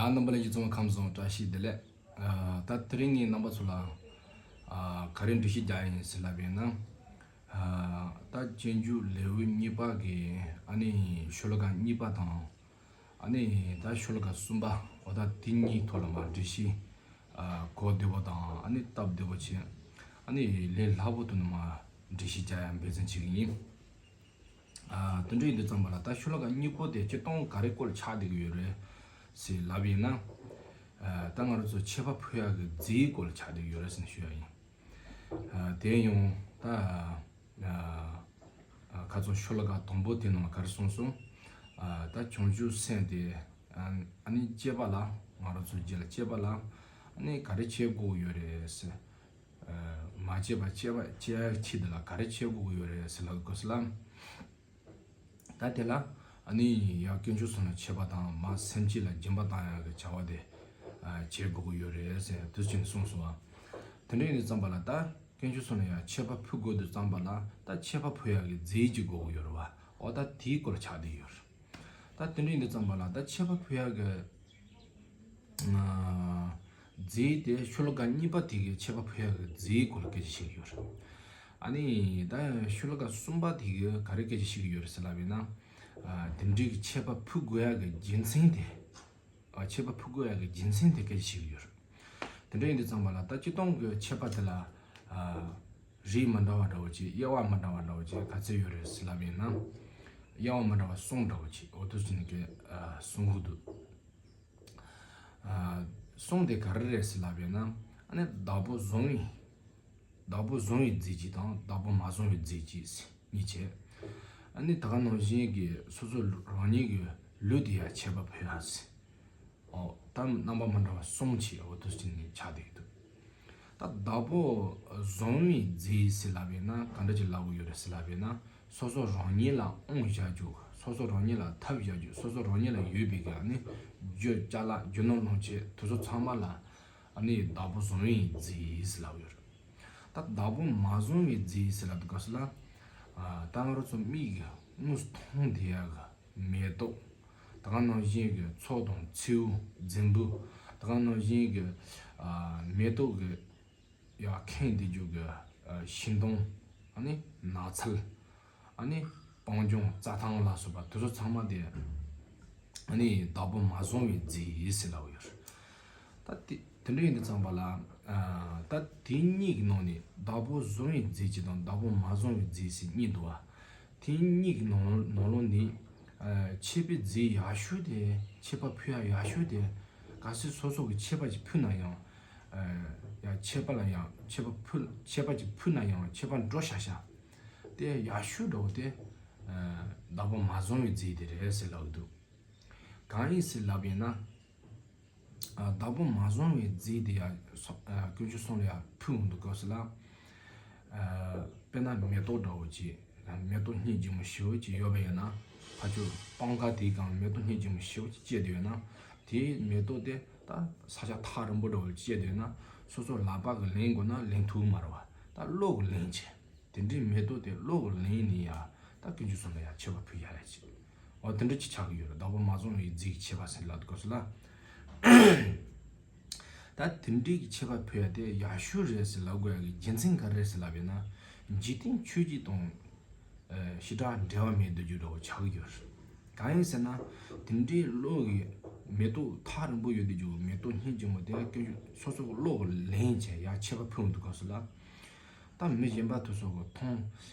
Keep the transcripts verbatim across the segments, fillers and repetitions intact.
རྣམ་པ་ལྷན་རྒྱས་ཚང་མ་ཁམས་བཟང་བཀྲ་ཤིས་བདེ་ལེགས། ཨ། ད་དེ་རིང་ངས་རྣམ་པ་ཚོ་ལ་ཨ་ག་རེ་འགྲེལ་བཤད་རྒྱག་ཡིན་ཟེར་ལབ་པ་ཡིན་ན། ཨ་ད་སྤྱོད་འཇུག་ལེའུ་གཉིས་པ་གི་ཨ་ནི་ཤོ་ལོ་ཀ་གཉིས་པ་དང་། ཨ་ནི་ད་ཤོ་ལོ་ཀ་གསུམ་པ། འོ་ད་དེ་གཉིས་ཐོག་ལ་མར་འགྲེལ་བཤད་ཨ་གོ་བདེ་པོ་དང་། ཨ་ནི་སྟབས་བདེ་པོ་བྱས། ཨ་ནི་ལས་སླ་པོ་ཐོག་ནས་མར་འགྲེལ་བཤད་རྒྱག་ཡ་འབད་བརྩོན་བྱེད་ཀྱི་ཡིན། ཨ་དེ་འདྲ་ཡིན་དུས་ཙམ་པ་ལ། ད་ཤོ་ལོ་ཀ་གཉིས་པོ་དེ་སྤྱིར་བཏང་ག་རེ་སྐོར་ཆགས་བསྡད་ཀྱི་ཡོད་རེད་ཟེར་ལབ་ཡིན་ན། ཨ་ད་ང་རང་ཚོ་མཆོད་པ་ཕུལ་ཡག་གི་རྫས་སྐོར་ཆགས་བསྡད་ཀྱི་ཡོད་རེད་ཟེར་ནས་ཞུ་ཡ་ཡིན། ཨ་དེ་ཡང་ད་ཨ་ཨ་ཁ་སང་ཤོ་ལོ་ཀ་དང་པོ་དེ་ནང་ག་རེ་གསུངས་སོང་། ཨ་ད་བྱང་ཆུབ་སེམས་དེ་ཨ་ནི་སྤྱད་པ་ལ། ང་རང་ཚོ་རྒྱུད་ལ་སྤྱད་པ་ལ་ཨ་ནི་ག་རེ་བྱེད་དགོས་ཡོད་རེད་ཟེར། མ་བྱས་པ་བྱས་པ་བྱས་ཆེད་དུ་ལ་ག་རེ་བྱེད་དགོས་ཀྱི་ཡོད་རེད་ཟེར་ལབ་དགོས་ལ། ད་དེ་ལ་ཨ་ནི་ཡང་དཀོན་མཆོག་གསུམ་ལ་མཆོད་པ་དང་། མ་སེམས་ཅན་ལ་སྦྱིན་པ་བཏང་ཡག་གི་བྱ་བ་དེ་བྱེད་དགོས་ཀྱི་ཡོད་རེད་ཟེར་དུས་ཆེན་གསུངས་སོང་བ། དེ་འདྲ་ཡིན་དུས་ཙམ་པ་ལ། ད་དཀོན་མཆོག་གསུམ་ལ་ཡང་མཆོད་པ་ཕུལ་དགོས་དུས་ཙམ་པ་ལ། ད་མཆོད་པ་ཕུལ་ཡག་གི་རྫས་ཅིག་དགོས་ཀྱི་ཡོད་རེད་བ། འོ་ད་དེའི་སྐོར་ཆགས་བསྡད་ཡོད་རེད། ད་དེ་འདྲ་ཡིན་དུས་ཙམ་པ་ལ། ད་མཆོད་པ་ཕུལ་ཡག་གི་ཨ་རྫས་དེ། ཤོ་ལོ་ཀ་གཉིས་པ་དེ་གི་མཆོད་པ་ཕུལ་ཡག་གི་རྫས་སྐོར་ལ་སྐད་ཆ་བཤད་ཀྱི་ཡོད་རེད། ཨ་ནི་ད་ཤོ་ལོ་ཀ་གསུམ་པ་དེ་གི་ག་རེ་སྐད་ཆ་བཤད་ཀྱི་ཡོད་རེད་ཟེར་ལབ་པ་ཡིན་ན། ཨ་དེ་འདྲའི་གི་མཆོད་པ་ཕུལ་དགོས་ཡག་གི་རྒྱུ་མཚན་དེ། ཨ་མཆོད་པ་ཕུལ་དགོས་ཡག་གི་རྒྱུ་མཚན་དེ་སྐད་ཆ་བཤད་ཀྱི་ཡོད་རེད། དེ་འདྲ་ཡིན་དུས་ཙམ་པ་ལ། ད་སྤྱིར་བཏང་གི་མཆོད་པ་དེ་ལ་ཨ་རིགས་མི་འདྲ་བ་འདྲ་བོ་ཅིག་དབྱེ་བ་མི་འདྲ་བ་འདྲ་བོ་ཅིག་ག་ཚོད་ཡོད་རེད་ཟེར་ལབ་པ་ཡིན་ན། དབྱེ་བ་མི་འདྲ་བ་གསུམ་འདྲ་བོ་ཅིག་འོ་དུས་ཅི་ནས་ཀྱི་ཨ་གསུང་གི་འདུག་ཨ་གསུམ་དེ་ག་རེ་རེད་ཟེར་ལབ་པ་ཡིན་ན། ཨ་ནི་བདག་པོ་བཟུང་བའི། བདག་པོ་བཟུང་བའི་རྫས་གཅིག་དང་། བདག་པོ་མ་བཟུང་བའི་རྫས་གཅིག་ཟེར་གཉིས་བྱས། ཨ་ནི་ད་ག་ནང་བཞིན་གྱི་སོ་སོ་རང་ཉིད་ཀྱི་ལུས་དེ་ཡང་མཆོད་པ་ཕུལ་ཡག་ཟེར། འོ་ད་རྣམ་པ་མི་འདྲ་བ་གསུམ་བྱས་འོ་དུས་ཅི་ནས་ཆགས་བསྡད་ཀྱི་འདུག་ད་བདག་པོ་བཟུང་བའི་རྫས་ཟེར་ལབ་པ་ཡིན་ན་ག་འདྲ་ཅིག་ལབ་དགོས་ཡོད་རེད་ཟེར་ལབ་པ་ཡིན་ན། སོ་སོ་རང་ཉིད་ལ་དབང་བཞག་རྒྱུ། སོ་སོ་རང་ཉིད་ལ་ཐབས་བཞག་རྒྱུ། སོ་སོ་རང་ཉིད་ལ་ཡོད་པའི་གི་ཨ་ནི་རྒྱུ་ཅ་ལག་རྒྱུ་ནོར་ལོངས་སྤྱོད་དེ་ཚོ་ཚང་མ་ལ་ཨ་ནི་བདག་པོ་བཟུང་བའི་རྫས་ཟེར་ལབ་ཡོད་རེད། ད་བདག་པོ་མ་བཟུང་བའི་རྫས་ཟེར་ལབ་དུས་སྐབས་སུ་ལ། ཨ་ད་ང་རང་ཚོ་མིག་གིས་དངོས་སུ་མཐོང་བསྡད་ཡག་གི་མེ་ཏོག་ད་ག་ནང་བཞིན་གྱི་མཚོ་དང་མཚེའུ། རྫིང་བུ། ད་ག་ནང་བཞིན་གྱི་ཨ་མེ་ཏོག་གི་ཡར་ཁེངས་བསྡད་རྒྱུ་གི་ཨ་ཤིང་སྡོང་། ཨ་ནི་ནགས་ཚལ། ཨ་ནི་སྤང་ལྗོངས་རྩྭ་ཐང་ལ་སོགས་པ་དེ་ཚོ་ཚང་མ་དེ་ཨ་ནི་བདག་པོ་མ་བཟུང་བའི་རྫས་ཡིན་ཟེར་ལབ་ཡོད་རེད། ད་དེ་དེ་འདྲ་ཡིན་དུས་ཙམ་པ་ལ། ཨ་ད་དེ་གཉིས་ཀྱི་ནང་ནས་བདག་པོ་བཟུང་བའི་རྫས་གཅིག་དང་བདག་པོ་མ་བཟུང་བའི་རྫས་ཟེར་གཉིས་འདུག་བ། དེ་གཉིས་ཀྱི་ནང་ནང་ལོགས་ནས་ཨ་མཆོད་པའི་རྫས་ཡག་ཤོས་དེ། མཆོད་པ་ཕུལ་ཡག་ཡག་ཤོས་དེ། གལ་སྲིད་སོ་སོ་གི་མཆོད་པ་ཅིག་ཕུལ་ན་ཡང་། ཨ་ཡང་མཆོད་པ་ལ་ཡང་མཆོད་པ་ཕུལ། མཆོད་པ་ཅིག་ཕུལ་ན་ཡང་མཆོད་པ་འགྲོ་ཤག་ཤག་དེ་ཡག་ཤོས་འདྲ་བོ་དེ་ཨ་བདག་པོ་མ་བཟུང་བའི་རྫས་དེ་རེད་ཟེར་ལབ་ཀྱི་འདུག་གང་ཡིན་ཟེར་ལབ་པ་ཡིན་ན། ཨ་བདག་པོ་མ་བཟུང་བའི་རྫས་དེ་ཡང་སོ་ཨ་དཀོན་མཆོག་གསུམ་ལ་ཡང་ཕུལ་འོང་དུས་སྐབས་སུ་ལ། ཨ་དཔེར་ན་མེ་ཏོག་འདྲ་བོ་ཅིག་མེ་ཏོག་སྙིང་རྗེ་མོ་ཞེ་པོ་ཅིག་ཡོད་པ་ཡིན་ན། ཕར་ཕྱོགས་སྤང་ཁ་དེའི་སྒང་མེ་ཏོག་སྙིང་རྗེ་མོ་ཞེ་པོ་ཅིག་སྐྱེས་བསྡད་ཡོད་ན། དེའི་མེ་ཏོག་དེ་ད་ས་ཆ་ཐག་རིང་པོ་འདྲ་བོ་ཅིག་སྐྱེས་བསྡད་ཡོད་ན། སོ་སོ་ལག་པ་གིས་ལེན་དགོས་ན་ལེན་ཐུབ་ཀྱི་མ་རེད་བ། ད་བློ་གིས་ལེན་བྱས། དེ་འདྲའི་མེ་ཏོག་དེ་བློ་གིས་ལེན་ནས་ཡ་ད་དཀོན་མཆོག་གསུམ་ལ་ཡ་མཆོད་པ་ཕུལ་ཡ་ཡ་ཅིག་འོ་དེ་འདྲ་ཅིག་ཆགས་ཀྱི་ཡོད་རེད། བདག་པོ་མ་བཟུང་བའི་རྫས་ཀྱི་མཆོད་པ་ཟེར་ལབ་དུས་སྐབས་སུ་ལ། ད་དེ་འདྲའི་གི་མཆོད་པ་ཕུལ་ཡ་དེ་ཡག་ཤོས་རེད་ཟེར་ལབ་དགོས་ཡ་གི་རྒྱུ་མཚན་ག་རེ་རེད་ཟེར་ལབ་པ་ཡིན་ན། འཇིག་རྟེན་ཆོས་བརྒྱད་དང་ཨ་ཞེ་དྲག་འབྲེལ་བ་མེད་སྡོད་རྒྱུ་འདྲ་བོ་ཆགས་ཀྱི་ཡོད་རེད། གང་ཡིན་ཟེར་ན། དེ་འདྲའི་བློ་གི་མེ་ཏོག་ཐག་རིང་པོ་ཡོད་དུས་ཀྱི་མེ་ཏོག་སྙིང་རྗེ་མོ་དེ་སྐྱོན་སོ་སོ་གི་བློ་གིས་ལེན་བྱས་ཡར་མཆོད་པ་ཕུལ་འོང་དུས་སྐབས་སུ་ལ། ད་མི་གཞན་པ་དེ་ཚོ་གིས་མཐོང་།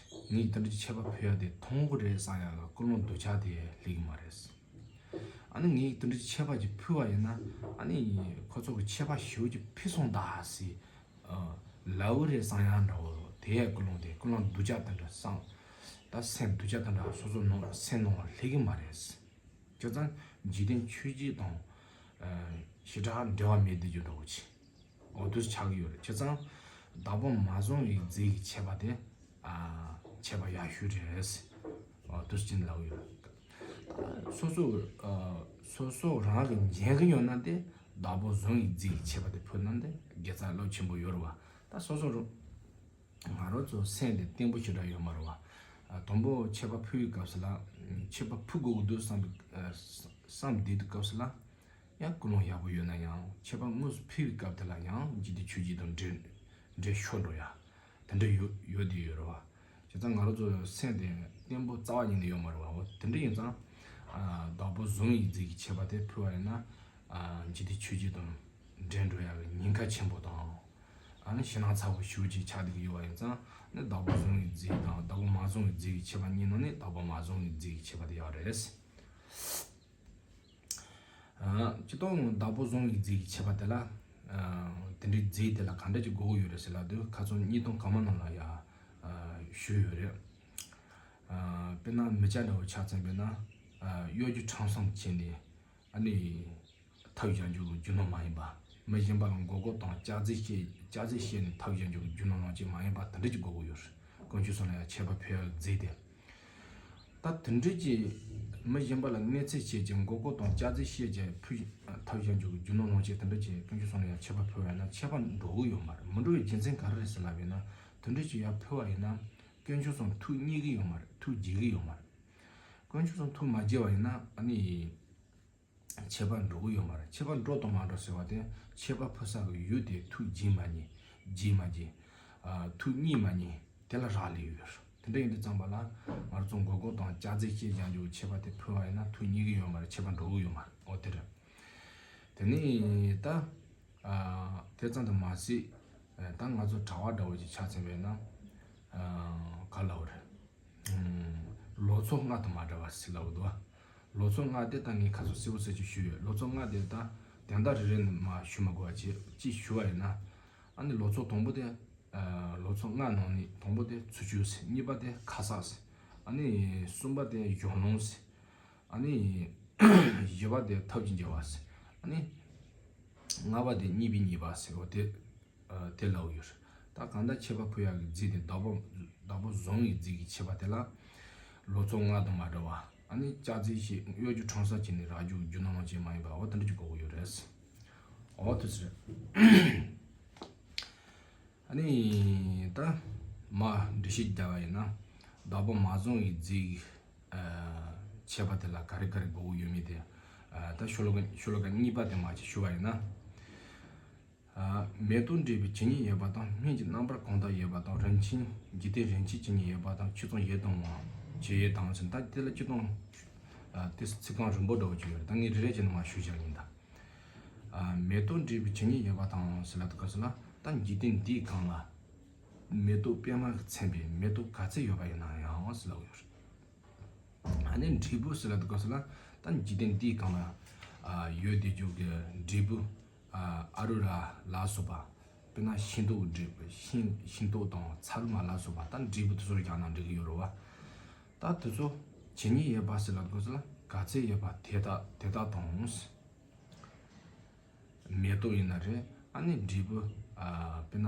ངས་དེ་འདྲ་ཅིག་མཆོད་པ་ཕུལ་ཡ་དེ་མཐོང་གི་རེད་བསམ་ཡ་གི་ཀུན་སློང་འདོད་ཆགས་དེ་སླེབས་ཀྱི་མ་རེད། ཨ་ནི་ངས་དེ་འདྲ་ཅིག་མཆོད་པ་ཅིག་ཕུལ་བ་ཡིན་ན། ཨ་ནི་ཁོ་ཚོ་གིས་མཆོད་པ་ཞེ་པོ་ཅིག་ཕུལ་སོང་ད་ཟེར། ཨ་ལབ་ཀྱི་རེད་བསམ་ཡ་འདྲ་བོ་དེ་ཡ་ཀུན་སློང་དེ། ཀུན་སློང་འདོད་ཆགས་དེ་འདྲ་བསམ། ད་སེམས་འདོད་ཆགས་དེ་འདྲ་སོ་སོ་ནང་སེམས་ནང་ལ་སླེབས་ཀྱི་མ་རེད། བྱས་ཙང་འཇིག་རྟེན་ཆོས་བརྒྱད་དང་ཨ་ཞེ་དྲག་འབྲེལ་བ་མེད་བསྡད་རྒྱུ་འདྲ་བོ་ཅིག་འོ་དེ་ཆགས་ཀྱི་ཡོད་རེད། བྱས་ཙང་བདག་པོ་མ་བཟུང་བའི་རྫས་ཀྱི་མཆོད་པ་དེ་ཨ་མཆོད་པ་ཡག་ཤོས་རེད། འོ་དེ་ཅིག་ལབ་ཀྱི་ཡོད་རེད། སོ་སོ་ཨ་སོ་སོ་རང་གིས་འཇོན་གྱི་ཡོད་ན་དེ། བདག་པོ་བཟུང་བའི་རྫས་ཀྱི་མཆོད་པ་དེ་ཕུལ་ན་དེ་དགེ་རྩ་རླབས་ཆེན་པོ་ཡོད་རེད་བ། ད་སོ་སོ་རུ་ང་རང་ཚོ་སེམས་དེ་བརྟན་པོ་ཞེ་དྲག་ཡོད་མ་རེད་བ། ཨ་དང་པོ་མཆོད་པ་ཕུལ་བའི་སྐབས་སུ་ལ། མཆོད་པ་ཕུལ་དགོས་ཀྱི་འདུག་བསམ་པའི་ཨ་བསམ་བསྡད་དུས་སྐབས་སུ་ལ། ཡང་ཀུན་སློང་ཡག་པོ་ཡོད་ན་ཡང་ཁྱད་པར་དངོས་སུ་འཕེལ་བའི་སྐབས་དེ་ལ་ཡང་འཇིག་རྟེན་ཆོས་བརྒྱད་དང་འདྲེས་འདྲེས་ཤོར་འགྲོ་ཡ། དེ་འདྲ་ཡོད་ཡོད་དེ་ཡོད་རེད་བ། བྱས་ཙང་ང་རང་ཚོ་སེམས་དེ་བརྟན་པོ་རྩ་བ་ཉིད་ནས་ཡོད་མ་རེད་བ། འོ་དེ་འདྲ་ཡིན་ཙང་། ཨ། བདག་པོ་བཟུང་བའི་རྫས་ཀྱི་ཁྱད་པར་དེ་འཕེལ་བ་ཡིན་ན། ཨ། འཇིག་རྟེན་ཆོས་བརྒྱད་དང་འདྲེས་འགྲོ་ཡ་གི་ཉེན་ཁ་ཆེན་པོ་དང་། ཨ་ནི་ཞེད་སྣང་ཚ་པོ་ཞེ་པོ་ཅིག་ཆགས་བསྡད་ཀྱི་ཡོད་པ་ཡིན་ཙང་ནི། བདག་པོ་བཟུང་བའི་རྫས་དང་བདག་པོ་མ་བཟུང་བའི་རྫས་ཀྱི་ཁྱད་པར་གཉིས་ནང་ནས་བདག་པོ་མ་བཟུང་བའི་རྫས་ཀྱི་ཁྱད་པར་དེ་ཡག་རེད། ཨ། སྤྱིར་བཏང་བདག་པོ་བཟུང་བའི་རྫས་ཀྱི་ཁྱད་པར་དེ་ལ། ཨ། དེ་འདྲའི་རྫས་དེ་ལ་ག་འདྲ་ཅིག་དགོས་ཀྱི་ཡོད་རེད་ཟེར་ལབ་དུས། ཁ་སང་བརྙན་ཐུང་སྐར་མ་ནང་ལ་ཡ། ཨ། ཞུས་ཡོད་རེད། ཨ། དཔེར་ན་མི་སྐྱ་འདྲ་བོ་ཆ་ཚང་དཔེར་ན། ཨ། གཡོ་སྒྱུ་ཁྲམ་གསུམ་བྱས་ནས། ཨ་ནི་ཐབས་བཞག་འཇུག་གི་རྒྱུ་ནོར་མ་ཡིན་པ། མི་གཞན་པ་ལ་མགོ་སྐོར་དང་སྐྱག་རྫུན་བཤད། སྐྱག་རྫུན་བཤད་ནས་ཐབས་བཞག་འཇུག་གི་རྒྱུ་ནོར་ལོངས་སྤྱོད་མ་ཡིན་པ་དེ་འདྲ་ཅིག་དགོས་ཀྱི་ཡོད་རེད། དཀོན་མཆོག་གསུམ་ལ་ཡང་ཆད་པ་ཕོག་ཡག་རྫས་དེ། ད་དེ་འདྲ་ཅིག་མི་གཞན་པ་ལ་གནོད་འཚེ་བྱེད་ཅིང་མགོ་སྐོར་དང་སྐྱག་རྫུན་བཤད་ཅིང་ཕུ་ཐབས་བཞག་འཇུག་གི་རྒྱུ་ནོར་ལོངས་སྤྱོད་དེ་འདྲ་ཅིག་དཀོན་མཆོག་གསུམ་ལ་ཡང་ཆད་པ་ཕོག་པ་ཡིན་ན། ཆད་པ་འགྲོ་གི་ཡོད་མ་རེད། མི་འགྲོ་བའི་རྒྱུ་མཚན་ག་རེ་རེད་ཟེར་ལབ་པ་ཡིན་ན། དེ་འདྲ་ཅིག་ཡར་ཕུལ་བ་ཡིན་ན་དཀོན་མཆོག་གསུམ་ཐུགས་མཉེས་ཀྱི་ཡོད་མ་རེད། ཐུགས་དགྱེས་ཀྱི་ཡོད་མ་རེད། དཀོན་མཆོག་གསུམ་ཐུགས་མ་དགྱེས་པ་ཡིན་ན། ཨ་ནི་ཆད་པ་འགྲོ་གི་ཡོད་མ་རེད། ཆད་པ་འགྲོ་དང་མ་འགྲོ་ཟེར་བ་དེ། ཆད་པ་ཕུལ་ས་གི་ཡུལ་དེ་ཐུགས་དགྱེས་མ་དགྱེས། དགྱེས་མ་དགྱེས། ཨ། ཐུགས་མཉེས་མ་མཉེས། དེ་ལ་རག་ལས་ཡོད་རེད། དེ་འདྲ་ཡིན་དུས་ཙམ་པ་ལ། ང་རང་ཚོ་མགོ་སྐོར་དང་སྐྱག་རྫུན་བཤད་བཞག་འཇུག་ཆད་པ་དེ་ཕུལ་བ་ཡིན་ན་ཐུགས་མཉེས་ཀྱི་ཡོད་མ་རེད། ཆད་པ་འགྲོ་གི་ཡོད་མ་རེད། འོ་དེ་རེད། དེ་ནས་ད། ཨ། དེ་ཙམ་དུ་མ་ཟད། ཨ། ད་ང་ཚོ་གྲྭ་པ་འདྲ་བོ་ཅིག་ཆ་ཚང་པས་ན། ཨ། ག་ལབ་དགོས་རེད། ཨུམ། ལོ་ཚོད་ལྔ་དང་མ་འདྲ་བ་ཟེར་ལབ་འདུག་བ། ལོ་ཚོད་ལྔ་དེ་ད་ངས་ཁ་སང་གསལ་པོ་གསལ་ཅིག་ཞུས་ཡོད། ལོ་ཚོད་ལྔ་དེ་ད་དོན་དག་རེ་རེ་ནས་མར་ཞུ་མ་དགོས་པ་བྱས། གཅིག་ཞུ་བ་ཡིན་ན། ཨ་ནི་ལོ་ཚོད་དང་པོ་དེ། ཨ། ལོ་ཚོད་ལྔ་ནང་ནས་དང་པོ་དེ་ཚུལ་འཆོས་ཟེར། གཉིས་པ་དེ་ཁ་གསབ་ཟེར། ཨ་ནི་གསུམ་པ་དེ་གཞུང་ལུགས་ཟེར། ཨ་ནི་བཞི་པ་དེ་ཐབས་ཀྱི་འགྱུར་བ་ཟེར། ཨ་ནི་ལྔ་པ་དེ་གཉིས་པའི་ཉེས་པ་ཟེར། འོ་དེ། ཨ། དེ་ལབ་ཡོད་རེད། ད་གང་ལྟར་ཆད་པ་ཕུལ་ཡག་གི་རྫས་དེ། བདག་པོ་བདག་པོ་བཟུང་བའི་རྫས་ཀྱི་ཁྱད་པར་དེ་ལ། ལོ་ཚོད་ལྔ་དང་མ་འདྲ་བ། ཨ་ནི་སྐྱག་རྫུན་བཤད། གཡོ་སྒྱུ་ཁྲམ་གསུམ་བྱས་ནས་རག་རྒྱུ་གི་རྒྱུ་ནོར་ལོངས་སྤྱོད་མ་ཡིན་པ། འོ་དེ་འདྲ་ཅིག་དགོས་ཀྱི་ཡོད་རེད། འོ་དེ་ཚོ་རེད། ཨ་ནི་ད་མར་འགྲེལ་བཤད་རྒྱག་པ་ཡིན་ན། བདག་པོ་མ་བཟུང་བའི་རྫས། ཨ། ཁྱད་པར་དེ་ལ་ག་རེ་ག་རེ་དགོས་ཀྱི་ཡོད་མེད་དེ། ཨ། ད་ཤོ་ལོ་ཀ་ཤོ་ལོ་ཀ་གཉིས་པ་དེ་མར་ཅིག་ཞུ་བ་ཡིན་ན། ཨ། མེ་ཏོག་འབྲས་བུའི་ཇི་སྙེད་ཡོད་པ་དང་། སྨན་གྱི་རྣམ་པ་གང་དག་ཡོད་པ་དང་། རིན་ཆེན་འཇིག་རྟེན་རིན་ཆེན་ཇི་སྙེད་ཡོད་པ་དང་། ཆོས་ཚོགས་ཡོད་དང་བ་ཇི་ཡོད་དང་ཟེར། ད་དེ་ལ་སྤྱིར་བཏང་། ཨ། དེ་ཚིག་རྐང་རིང་པོ་འདྲ་བོ་ཅིག་ཡོད་རེད། ད་ངས་རེ་རེ་བྱས་ནས་མར་ཞུ་བཞག་ཡིན་ད། ཨ། མེ་ཏོག་འབྲས་བུའི་ཇི་སྙེད་ཡོད་པ་དང་ཟེར་ལབ་དུས་སྐབས་སུ་ལ། ད་འཇིག་རྟེན་འདིའི་སྒང་ལ་མེ་ཏོག་པད་མ་གིས་མཚན་པའི་མེ་ཏོག་ག་ཚད་ཡོད་པ་ཡིན་ན་ཡང་ཟེར་ལབ་ཡོད་རེད། ཨ་ནི་འབྲས་བུ་ཟེར་ལབ་དུས་སྐབས་སུ་ལ། ད་འཇིག་རྟེན་འདིའི་སྒང་ལ། ཨ། ཡོད་བསྡད་རྒྱུ་གི་འབྲས་བུ། ཨ། ཨ་རུ་ར་ལ་སོགས་པ། དཔེར་ན་ཤིང་ཏོག་འབྲས་བུ། ཤིང་ཤིང་ཏོག་དང་ཚ་རུ་མ་ལ་སོགས་པ། ད་འབྲས་བུ་དེ་ཚོ་རྒྱག་ན་འགྲིག་གི་ཡོད་རེད་བ། ད་དེ་ཚོ་ཇི་སྙེད་ཡོད་པ་ཟེར་ལབ་དུས་སྐབས་སུ་ལ། ག་ཚད་ཡོད་པ་དེ་དག་དེ་དག་དང་། མེ་ཏོག་ཡིན་ན་རེད། ཨ་ནི་འབྲས་བུ། ཨ། དཔེར་ན་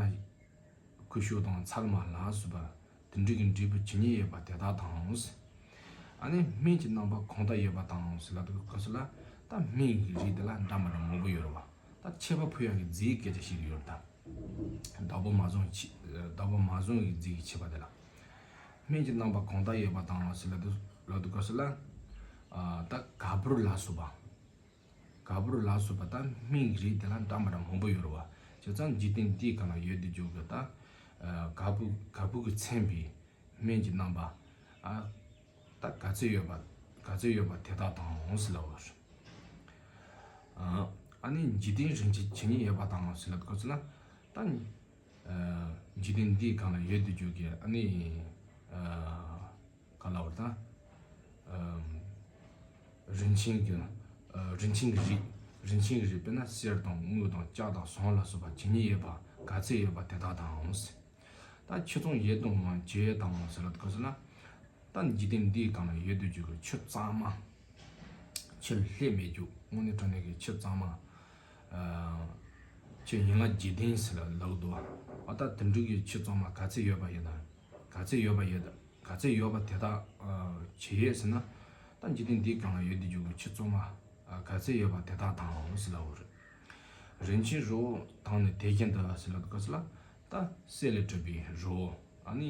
ཀུ་ཤུ་དང་ཚ་རུ་མ་ལ་སོགས་པ། དེ་འདྲ་གི་འབྲས་བུ་ཇི་སྙེད་ཡོད་པ་དེ་དག་དང་། ཨ་ནི་སྨན་གྱི་རྣམ་པ་གང་དག་ཡོད་པ་དང་ཟེར་ལབ་དུས་སྐབས་སུ་ལ། ད་སྨན་གྱི་རིགས་དེ་ལ་འདྲ་མི་འདྲ་མང་པོ་ཡོད་རེད་བ། ད་ཆད་པ་ཕུལ་ཡག་གི་རྫས་སྐད་ཆ་བཤད་ཀྱི་ཡོད་རེད་ད། བདག་པོ་མ་བཟུང་ཆི། བདག་པོ་མ་བཟུང་བའི་རྫས་ཀྱི་ཁྱད་པར་དེ་ལ། སྨན་གྱི་རྣམ་པ་གང་དག་ཡོད་པ་དང་ཟེར་ལབ་དུས་ལབ་དུས་སྐབས་སུ་ལ། ཨ། ད་ག་བུར་ལ་སོགས་པ། ག་བུར་ལ་སོགས་པ་ད་སྨན་གྱི་རིགས་དེ་ལ་འདྲ་མི་འདྲ་མང་པོ་ཡོད་རེད་བ། བྱས་ཙང་འཇིག་རྟེན་འདིའི་སྒང་ལ་ཡོད་བསྡད་རྒྱུ་གི་ད། ཨ། ག་བུ་ག་བུ་གིས་མཚན་པའི་སྨན་གྱི་རྣམ་པ། ཨ། ད་ག་ཚད་ཡོད་པ་ག་ཚད་ཡོད་པ་དེ་དག་དང་ཟེར་ལབ་པ་རེད། ཨ། ཨ་ནི་འཇིག་རྟེན་རིན་ཆེན་ཇི་སྙེད་ཡོད་པ་དང་ཟེར་ལབ་དུས་སྐབས་སུ་ལ། ད། ཨ། འཇིག་རྟེན་འདིའི་སྒང་ལ་ཡོད་བསྡད་རྒྱུ་གི། ཨ་ནི། ཨ། ག་ལབ་དགོས་རེད་ད། ཨ། རིན་ཆེན་གྱི། ཨ། རིན་ཆེན་གྱི་རིགས། རིན་ཆེན་གྱི་རིགས་དཔེར་ན་གསེར་དང་དངུལ་དང་ལྕགས་དང་ཟངས་ལ་སོགས་པ་ཇི་སྙེད་ཡོད་པ། ག་ཚད་ཡོད་པ་དེ་དག་དང་། ད་ཆོས་ཚོགས་ཡོད་དང་བ་ཇི་ཡོད་དང་ཟེར་ལབ་དུས་སྐབས་སུ་ལ། ད་འཇིག་རྟེན་འདིའི་སྒང་ལ་ཡོད་བསྡད་རྒྱུ་གི་ཆོས་གཙང་མ། ཆོས་ལྷད་མེད་རྒྱུ། དངོས་གནས་དྲང་གནས་ཀྱི་ཆོས་གཙང་མ། ཨ། ཆོས་ཡན་ལག་བརྒྱད་ལྡན་ཟེར་ལབ་ཀྱི་འདུག་བ། ཨ། ད་དེ་འདྲ་གི་ཆོས་གཙང་མ་ག་ཚད་ཡོད་པ་ཡོད་ན། ག་ཚད་ཡོད་པ་ཡོད། ག་ཚད་ཡོད་པ་དེ་དག། ཨ། ཇི་ཡོད་ཟེར་ན། ད་འཇིག་རྟེན་འདིའི་སྒང་ལ་ཡོད་བསྡད་རྒྱུ་གི་ཆོས་གཙང་མ། ཨ། ག་ཚད་ཡོད་པ་དེ་དག་དང་ཟེར་ལབ་པ་རེད། རིན་ཆེན་རི་བོ་དང་ནི་དེ་བཞིན་དུ་ཟེར་ལབ་དུས་སྐབས་སུ་ལ། ད་གསེར་ལས་གྲུབ་པའི་རི་བོ། ཨ་ནི་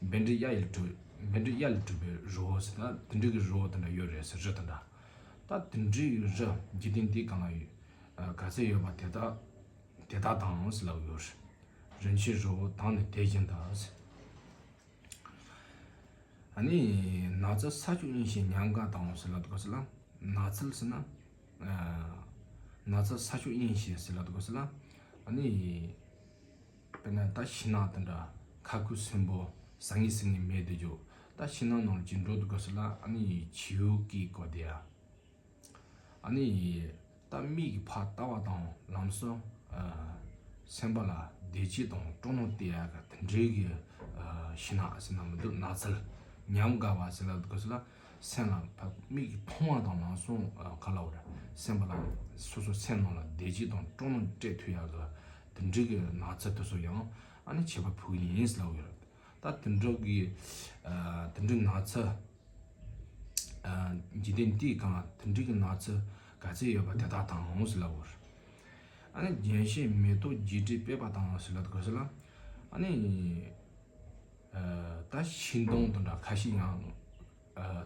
བཻ་ཌཱུརྱ་ལས་གྲུབ། བཻ་ཌཱུརྱ་ལས་གྲུབ་པའི་རི་བོ་ཟེར། ད་དེ་འདྲ་གི་རི་བོ་དེ་འདྲ་ཡོད་རེད་ཟེར། རི་དེ་འདྲ། ད་དེ་འདྲའི་རི་འཇིག་རྟེན་འདིའི་སྒང་ལ་ཡོད། ཨ། ག་ཚད་ཡོད་པ་དེ་དག་དེ་དག་དང་ཟེར་ལབ་ཡོད་རེད། རིན་ཆེན་རི་བོ་དང་ནི་དེ་བཞིན་དུ་ཟེར། ཨ་ནི་ནགས་ཚལ་ས་ཕྱོགས་གཉིས་ཤིག་ཉམས་དགའ་དང་ཟེར་ལབ་དགོས་ཟེར་ལ། ནགས་ཚལ་ཟེར་ན། ཨ། ནགས་ཚལ་ས་ཕྱོགས་གཉིས་ཤིག་ཟེར་ལབ་དགོས་ཟེར་ལ། ཨ་ནི། དཔེར་ན་ད་ཤིང་ནགས་དེ་འདྲ་ཁ་ཁུ་སིམ་པོ་ཟ་ངེ་ཟིང་ངེ་མེད་དེ་འཇོག་ད་ཤིང་ནགས་ནང་ཅིག་འགྲོ་དུས་སྐབས་སུ་ལ་ཨ་ནི་བྱིའུ་སྐད་གོ་དེ་ཡ། ཨ་ནི་ད་མིག་གིས་ཕར་ལྟ་བ་དང་ལམ་སང་ཨ་སེམས་པ་ལ་བདེ་སྐྱིད་དང་སྤྲོ་སྣང་སྟེར་ཡ་གི་དེ་འདྲའི་གི་ཨ་ཤིང་ནགས་ཟེར་ན་མི་འདུག་ནགས་ཚལ་ཉམས་དགའ་བ་ཟེར་ལབ་དུས་སྐབས་སུ་ལ། སེམས་ལ་ཕ་མིག་གིས་མཐོང་བ་དང་ལམ་སང་ཨ་ག་ལབ་རེད། སེམས་པ་ལ་སོ་སོ་སེམས་ནང་ལ་བདེ་སྐྱིད་དང་སྤྲོ་སྣང་སྤྲད་ཐུབ་ཡག་གི་དེ་འདྲའི་གི་ནགས་ཚལ་དེ་ཚོ་ཡང་ཨ་ནི་ཁྱད་པར་ཕུལ་གི་ཡིན་ཟེར་ལབ་ཡོད་རེད། ད་དེ་འདྲ་གི་ཨ་དེ་འདྲའི་ནགས་ཚལ་ཨ་འཇིག་རྟེན་འདིའི་སྒང་ལ་དེ་འདྲའི་གི་ནགས་ཚལ་ག་ཚད་ཡོད་པ་དེ་དག་དང་ཟེར་ལབ་ཡོད་རེད། ཨ་ནི་རྒྱན་བཞིན་མེ་ཏོག་བརྒྱད་ཁྲིས་སྤེལ་བ་དང་ཟེར་ལབ་དུས་སྐབས་སུ་ལ་ཨ་ནི། ཨ། ད་ཤིང་སྡོང་དེ་འདྲ་ཁ་ཤས་ཡང་ཨ་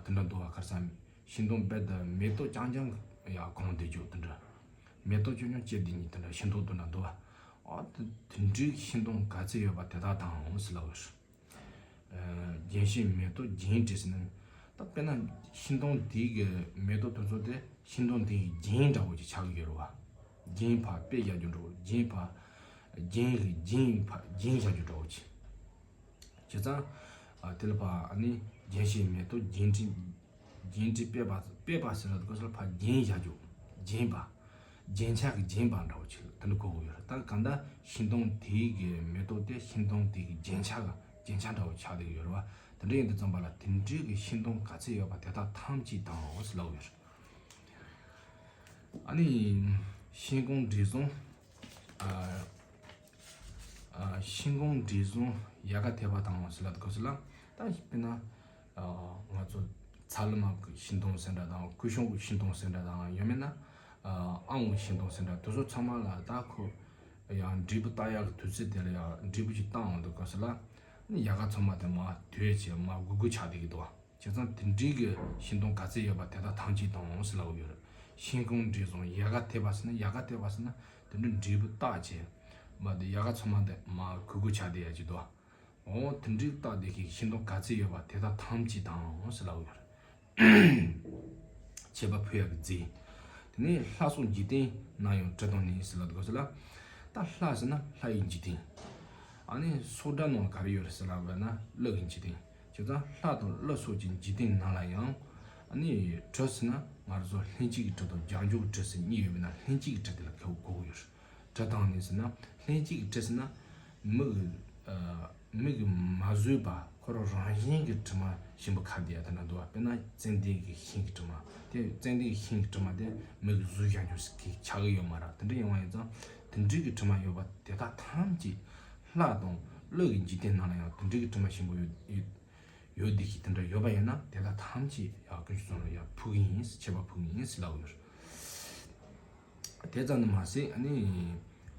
དེ་འདྲ་འདུག་བ། ཁར་སང་ཤིང་སྡོང་རྦད་དེ་མེ་ཏོག་རྐྱང་རྐྱང་ཡར་གོན་བསྡད་རྒྱུ་དེ་འདྲ། མེ་ཏོག་རྐྱང་རྐྱང་སྐྱེས་བསྡད་མཁན་དེ་འདྲ་ཤིང་སྡོང་དེ་འདྲ་འདུག་བ། ཨ་དེ་དེ་འདྲའི་ཤིང་སྡོང་ག་ཚད་ཡོད་པ་དེ་དག་དང་ཟེར་ལབ་ཡོད། ཨ། རྒྱན་བཞིན་མེ་ཏོག་བརྒྱད་ཁྲིས་ཟེར་ན། ད་དཔེར་ན་ཤིང་སྡོང་དེའི་གི་མེ་ཏོག་དེ་ཚོ་དེ་ཤིང་སྡོང་དེའི་རྒྱན་འདྲ་བོ་ཅིག་ཆགས་ཀྱི་ཡོད་རེད་བ། རྒྱན་ཕར་སྤེལ་བཞག་རྒྱུ་འདྲ་བོ། རྒྱན་ཕར་རྒྱན་གྱི་རྒྱན་ཕར་རྒྱན་བཞག་རྒྱུ་འདྲ་བོ་ཅིག་བྱས་ཙང་། ཨ། དེ་ལ་ཕར་ཨ་ནི་རྒྱན་བཞིན་མེ་ཏོག་བརྒྱད་ཁྲིས་བརྒྱད་ཁྲིས་སྤེལ་བ་སྤེལ་བ་ཟེར་ལ་དགོས་ས་ལ་ཕར་རྒྱན་བཞག་རྒྱུ། རྒྱན་པ། རྒྱན་ཆ་གི་རྒྱན་པ་འདྲ་བོ་ཅིག་དེ་འདྲ་གོ་གི་ཡོད་རེད། ད་གང་ལྟར་ཤིང་སྡོང་དེའི་གི་མེ་ཏོག་དེ་ཤིང་སྡོང་དེའི་གི་རྒྱན་ཆ་གི་རྒྱན་ཆ་འདྲ་བོ་ཆགས་བསྡད་ཀྱི་ཡོད་རེད་བ། དེ་འདྲ་ཡིན་དུས་ཙམ་པ་ལ་དེ་འདྲའི་གི་ཤིང་སྡོང་ག་ཚད་ཡོད་པ་དེ་དག་ཐམས་ཅད་དང་ཟེར་ལབ་ཡོད་རེད། ཨ་ནི་ཤིང་ཀུན་དྲི་བཟང་། ཨ། ཨ། ཤིང་ཀུན་དྲི་བཟང་ཡལ་ག་ཐེབས་པ་དང་ཟེར་ལབ་དགོས་ས་ལ། ད་དཔེར་ན་ཨ་ང་ཚོ་ཚ་ལུ་མ་གི་ཤིང་སྡོང་ཟེར་འདྲ་དང་ཀུ་ཤུ་གི་ཤིང་སྡོང་ཟེར་འདྲ་དང་ཡང་མིན་ན་ཨ་ཨང་གི་ཤིང་སྡོང་ཟེར་འདྲ་དེ་ཚོ་ཚང་མ་ལ་ད་ཁོ་ཡང་འབྲས་བུ་བཏགས་ཡག་གི་དུས་ཚོད་དེ་ལ་ཡང་འབྲས་བུ་ཞིག་བཏང་འོང་དུས་སྐབས་སུ་ལ་ཡལ་ག་ཚང་མ་དེ་མར་དུས་ཆེ་མར་སྒུར་སྒུར་ཆགས་བསྡད་ཀྱི་འདུག་བ། བྱས་ཙང་དེ་འདྲའི་གི་ཤིང་སྡོང་ག་ཚད་ཡོད་པ་དེ་དག་ཐམས་ཅད་དང་ཟེར་ལབ་ཡོད་རེད། ཤིང་ཀུན་དྲི་བཟང་ཡལ་ག་ཐེབས་པ་ཟེར་ན་ཡལ་ག་ཐེབས་པ་ཟེར་ན་དེ་འདྲའི་འབྲས་བུ་བཏགས་བྱས། མ་དེ་ཡལ་ག་ཚང་མ་དེ་མར་སྒུར་སྒུར་ཆགས་བསྡད་ཡ་ཅིག་འདུག་འོ་དེ་འདྲའི་བཏགས་བསྡད་མཁན་ཤིང་སྡོང་ག་ཚད་ཡོད་པ་དེ་དག་ཐམས་ཅད་དང་ཟེར་ལབ་ཡོད་རེད། ཁྱད་པར་ཕུལ་ཡག་གི་རྫས། དེ་ནས་ལྷ་སོགས་འཇིག་རྟེན་ན་ཡང་དྲི་དང་ནི་ཟེར་ལབ་དགོས་ཟེར་ལ། ད་ལྷ་ཟེར་ན་ལྷ་ཡི་འཇིག་རྟེན། ཨ་ནི་སོགས་སྒྲ་ནང་ག་རེ་ཡོད་རེད་ཟེར་ལབ་ན་ཀླུ་གི་འཇིག་རྟེན། བྱས་ཙང་ལྷ་དང་ཀླུ་སོགས་ཀྱི་འཇིག་རྟེན་ནང་ལ་ཡང་། ཨ་ནི་དྲི་ཟེར་ན་ང་རང་ཚོ་ལྷན་སྐྱེས་ཀྱི་དྲི་དང་རྒྱབ་འཇུག་གི་དྲི་ཟེར་གཉིས་ཡོད་པས་ན་ལྷན་སྐྱེས་ཀྱི་དྲི་དེ་ལ་གོ་གོ་གི་ཡོད་རེད། དྲི་དང་ནི་ཟེར་ན་ལྷན་སྐྱེས་ཀྱི་དྲི་ཟེར་ན་མིག་གི་ཨ་མིག་གིས་མ་བཟོད་པ་ཁོ་རང་རང་བཞིན་གྱི་དྲི་མ་ཞིམ་པོ་ཁ་བསྡད་ཡ་དེ་འདྲ་འདུག་བ། དཔེར་ན་ཙན་དན་གྱི་ཤིང་གི་དྲི་མ་དེ་ཙན་དན་གྱི་ཤིང་གི་དྲི་མ་དེ་མིག་གིས་བཟོད་བཞག་རྒྱུ་ཞིག་ཆགས་ཀྱི་ཡོད་མ་རེད། དེ་འདྲ་ཡོང་བ་ཡིན་ཙང་དེ་འདྲའི་གི་དྲི་མ་ཡོད་པ་དེ་དག་ཐམས་ཅད་ལྷ་དང་ཀླུ་གི་འཇིག་རྟེན་ནང་ལ་ཡང་དེ་འདྲའི་གི་དྲི་མ་ཞིམ་པོ་ཡོད་ཡོད་ཡོད་བསྡད་ཤིག་དེ་འདྲ་ཡོད་པ་ཡིན་ན་དེ་དག་ཐམས་ཅད་ཡང་དཀོན་མཆོག་གསུམ་ལ་ཡང་ཕུལ་གྱི་ཡིན། ཁྱད་པར་ཕུལ་གྱི་ཡིན་ཟེར་ལབ་ཡོད། དེ་ཙམ་དུ་མ་ཟད་ཨ་ནི་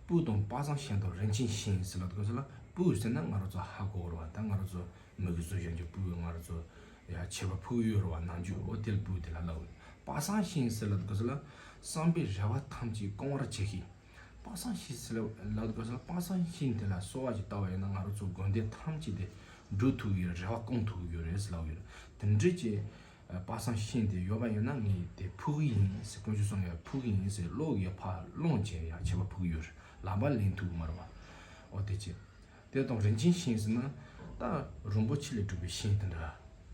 སྤོས་དང་དཔག་བསམ་ཤིང་དང་རིན་ཆེན་ཤིང་ཟེར་ལབ་དགོས་ཟེར་ལ། སྤོས་ཟེར་ན་ང་རང་ཚོ་ཧ་གོ་རེད་བ། ད་ང་རང་ཚོ་མིག་གིས་བཟོད་བཞག་རྒྱུ་སྤོས་ང་རང་ཚོ་ཡ་ཁྱད་པར་ཕུལ་གྱི་ཡོད་རེད་བ། ནམ་རྒྱུན་འོ་དེ་ལ་སྤོས་དེ་ལ་ལབ། དཔག་བསམ་ཤིང་ཟེར་ལབ་དགོས་ཟེར་ལ། བསམ་པའི་རེ་བ་ཐམས་ཅད་སྐོང་བར་བྱེད་ཤིང་། དཔག་བསམ་ཤིང་ཟེར་ལབ་དགོས་ཟེར་ལ། དཔག་བསམ་ཤིང་དེ་ལ་གསོལ་བ་ཞིག་བཏབ་པ་ཡིན་ན་ང་རང་ཚོ་དགོས་འདོད་ཐམས་ཅད་དེ་འགྲུབ་ཐུབ་ཀྱི་ཡོད། རེ་བ་སྐོང་ཐུབ་ཀྱི་ཡོད་རེད་ཟེར་ལབ་ཡོད་རེད། དེ་འདྲ་ཅིག་དཔག་བསམ་ཤིང་དེ་ཡོད་པ་ཡིན་ན་ངས་དེ་ཕུལ་གྱི་ཡིན་ཟེར། དཀོན་མཆོག་གསུམ་ལ་ཕུལ་གྱི་ཡིན་ཟེར་བློ་ཡིས་ཕར་བླངས་བྱས་ཡ་ཁྱད་པར་ཕུལ་གྱི་ཡོད་རེད། ལག་པ་ལེན་ཐུབ་ཀྱི་མ་རེད་བ། འོ་དེ་བྱས། དེ་དང་རིན་ཆེན་ཤིང་ཟེར་ན་ད་རིན་པོ་ཆེ་ལས་གྲུབ་པའི་ཤིང་དེ་འདྲ་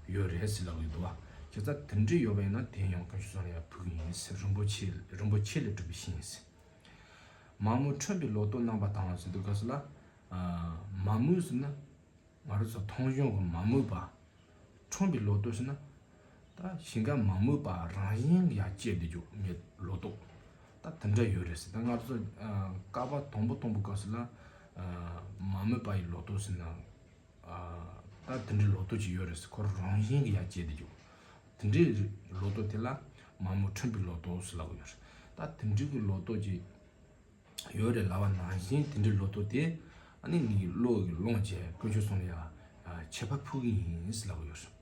ཡོད་རེད་ཟེར་ལབ་ཀྱི་འདུག་བ། བྱས་ཙང་དེ་འདྲ་ཡོད་པ་ཡིན་ན་དེ་ཡང་དཀོན་མཆོག་གསུམ་ལ་ཕུལ་གྱི་ཡིན་ཟེར། རིན་པོ་ཆེ་རིན་པོ་ཆེ་ལས་གྲུབ་པའི་ཤིང་ཟེར། མ་རྨོས་ཁྲོན་པའི་ལོ་ཏོག་རྣམ་པ་དང་ཟེར་དུས་སྐབས་སུ་ལ། མ་རྨོས་ཟེར་ན། ང་རང་ཚོ་མཐོང་བྱུང་གི་མ་རྨོས་པ། ཁྲོན་པའི་ལོ་ཏོག་ཟེར་ན། ད་ཞིང་ཁ་མ་རྨོས་པ་རང་བཞིན་གྱིས་ཡར་སྐྱེས་བསྡད་རྒྱུ་མེད་ལོ་ཏོག་ད་དེ་འདྲ་ཡོད་རེད་ཟེར། ད་ང་ཚོ་ཨ་བསྐལ་པ་དང་པོ་དང་པོའི་སྐབས་སུ་ལ་ཨ་མ་རྨོས་པ་ཡི་ལོ་ཏོག་ཟེར་ན། ཨ་ད་དེ་འདྲའི་ལོ་ཏོག་ཅིག་ཡོད་རེད་ཟེར། ཁོ་རང་བཞིན་གྱིས་ཡར་སྐྱེས་བསྡད་རྒྱུ། དེ་འདྲའི་ལོ་ཏོག་དེ་ལ་མ་རྨོས་ཁྲོན་པའི་ལོ་ཏོག་ཟེར་ལབ་ཀྱི་ཡོད་རེད། ད་དེ་འདྲའི་གི་ལོ་ཏོག་ཅིག་ཡོད་རེད་ལབ་པ་ནང་བཞིན་དེ་འདྲའི་ལོ་ཏོག་དེ་ཨ་ནི་ངའི་བློ་གིས་བླངས་བྱས་དཀོན་མཆོག་གསུམ་ལ་ཡ་ཁྱད་པར་ཕུལ་གྱི་ཡིན་ཟེར་ལབ་ཀྱི་ཡོད་རེད།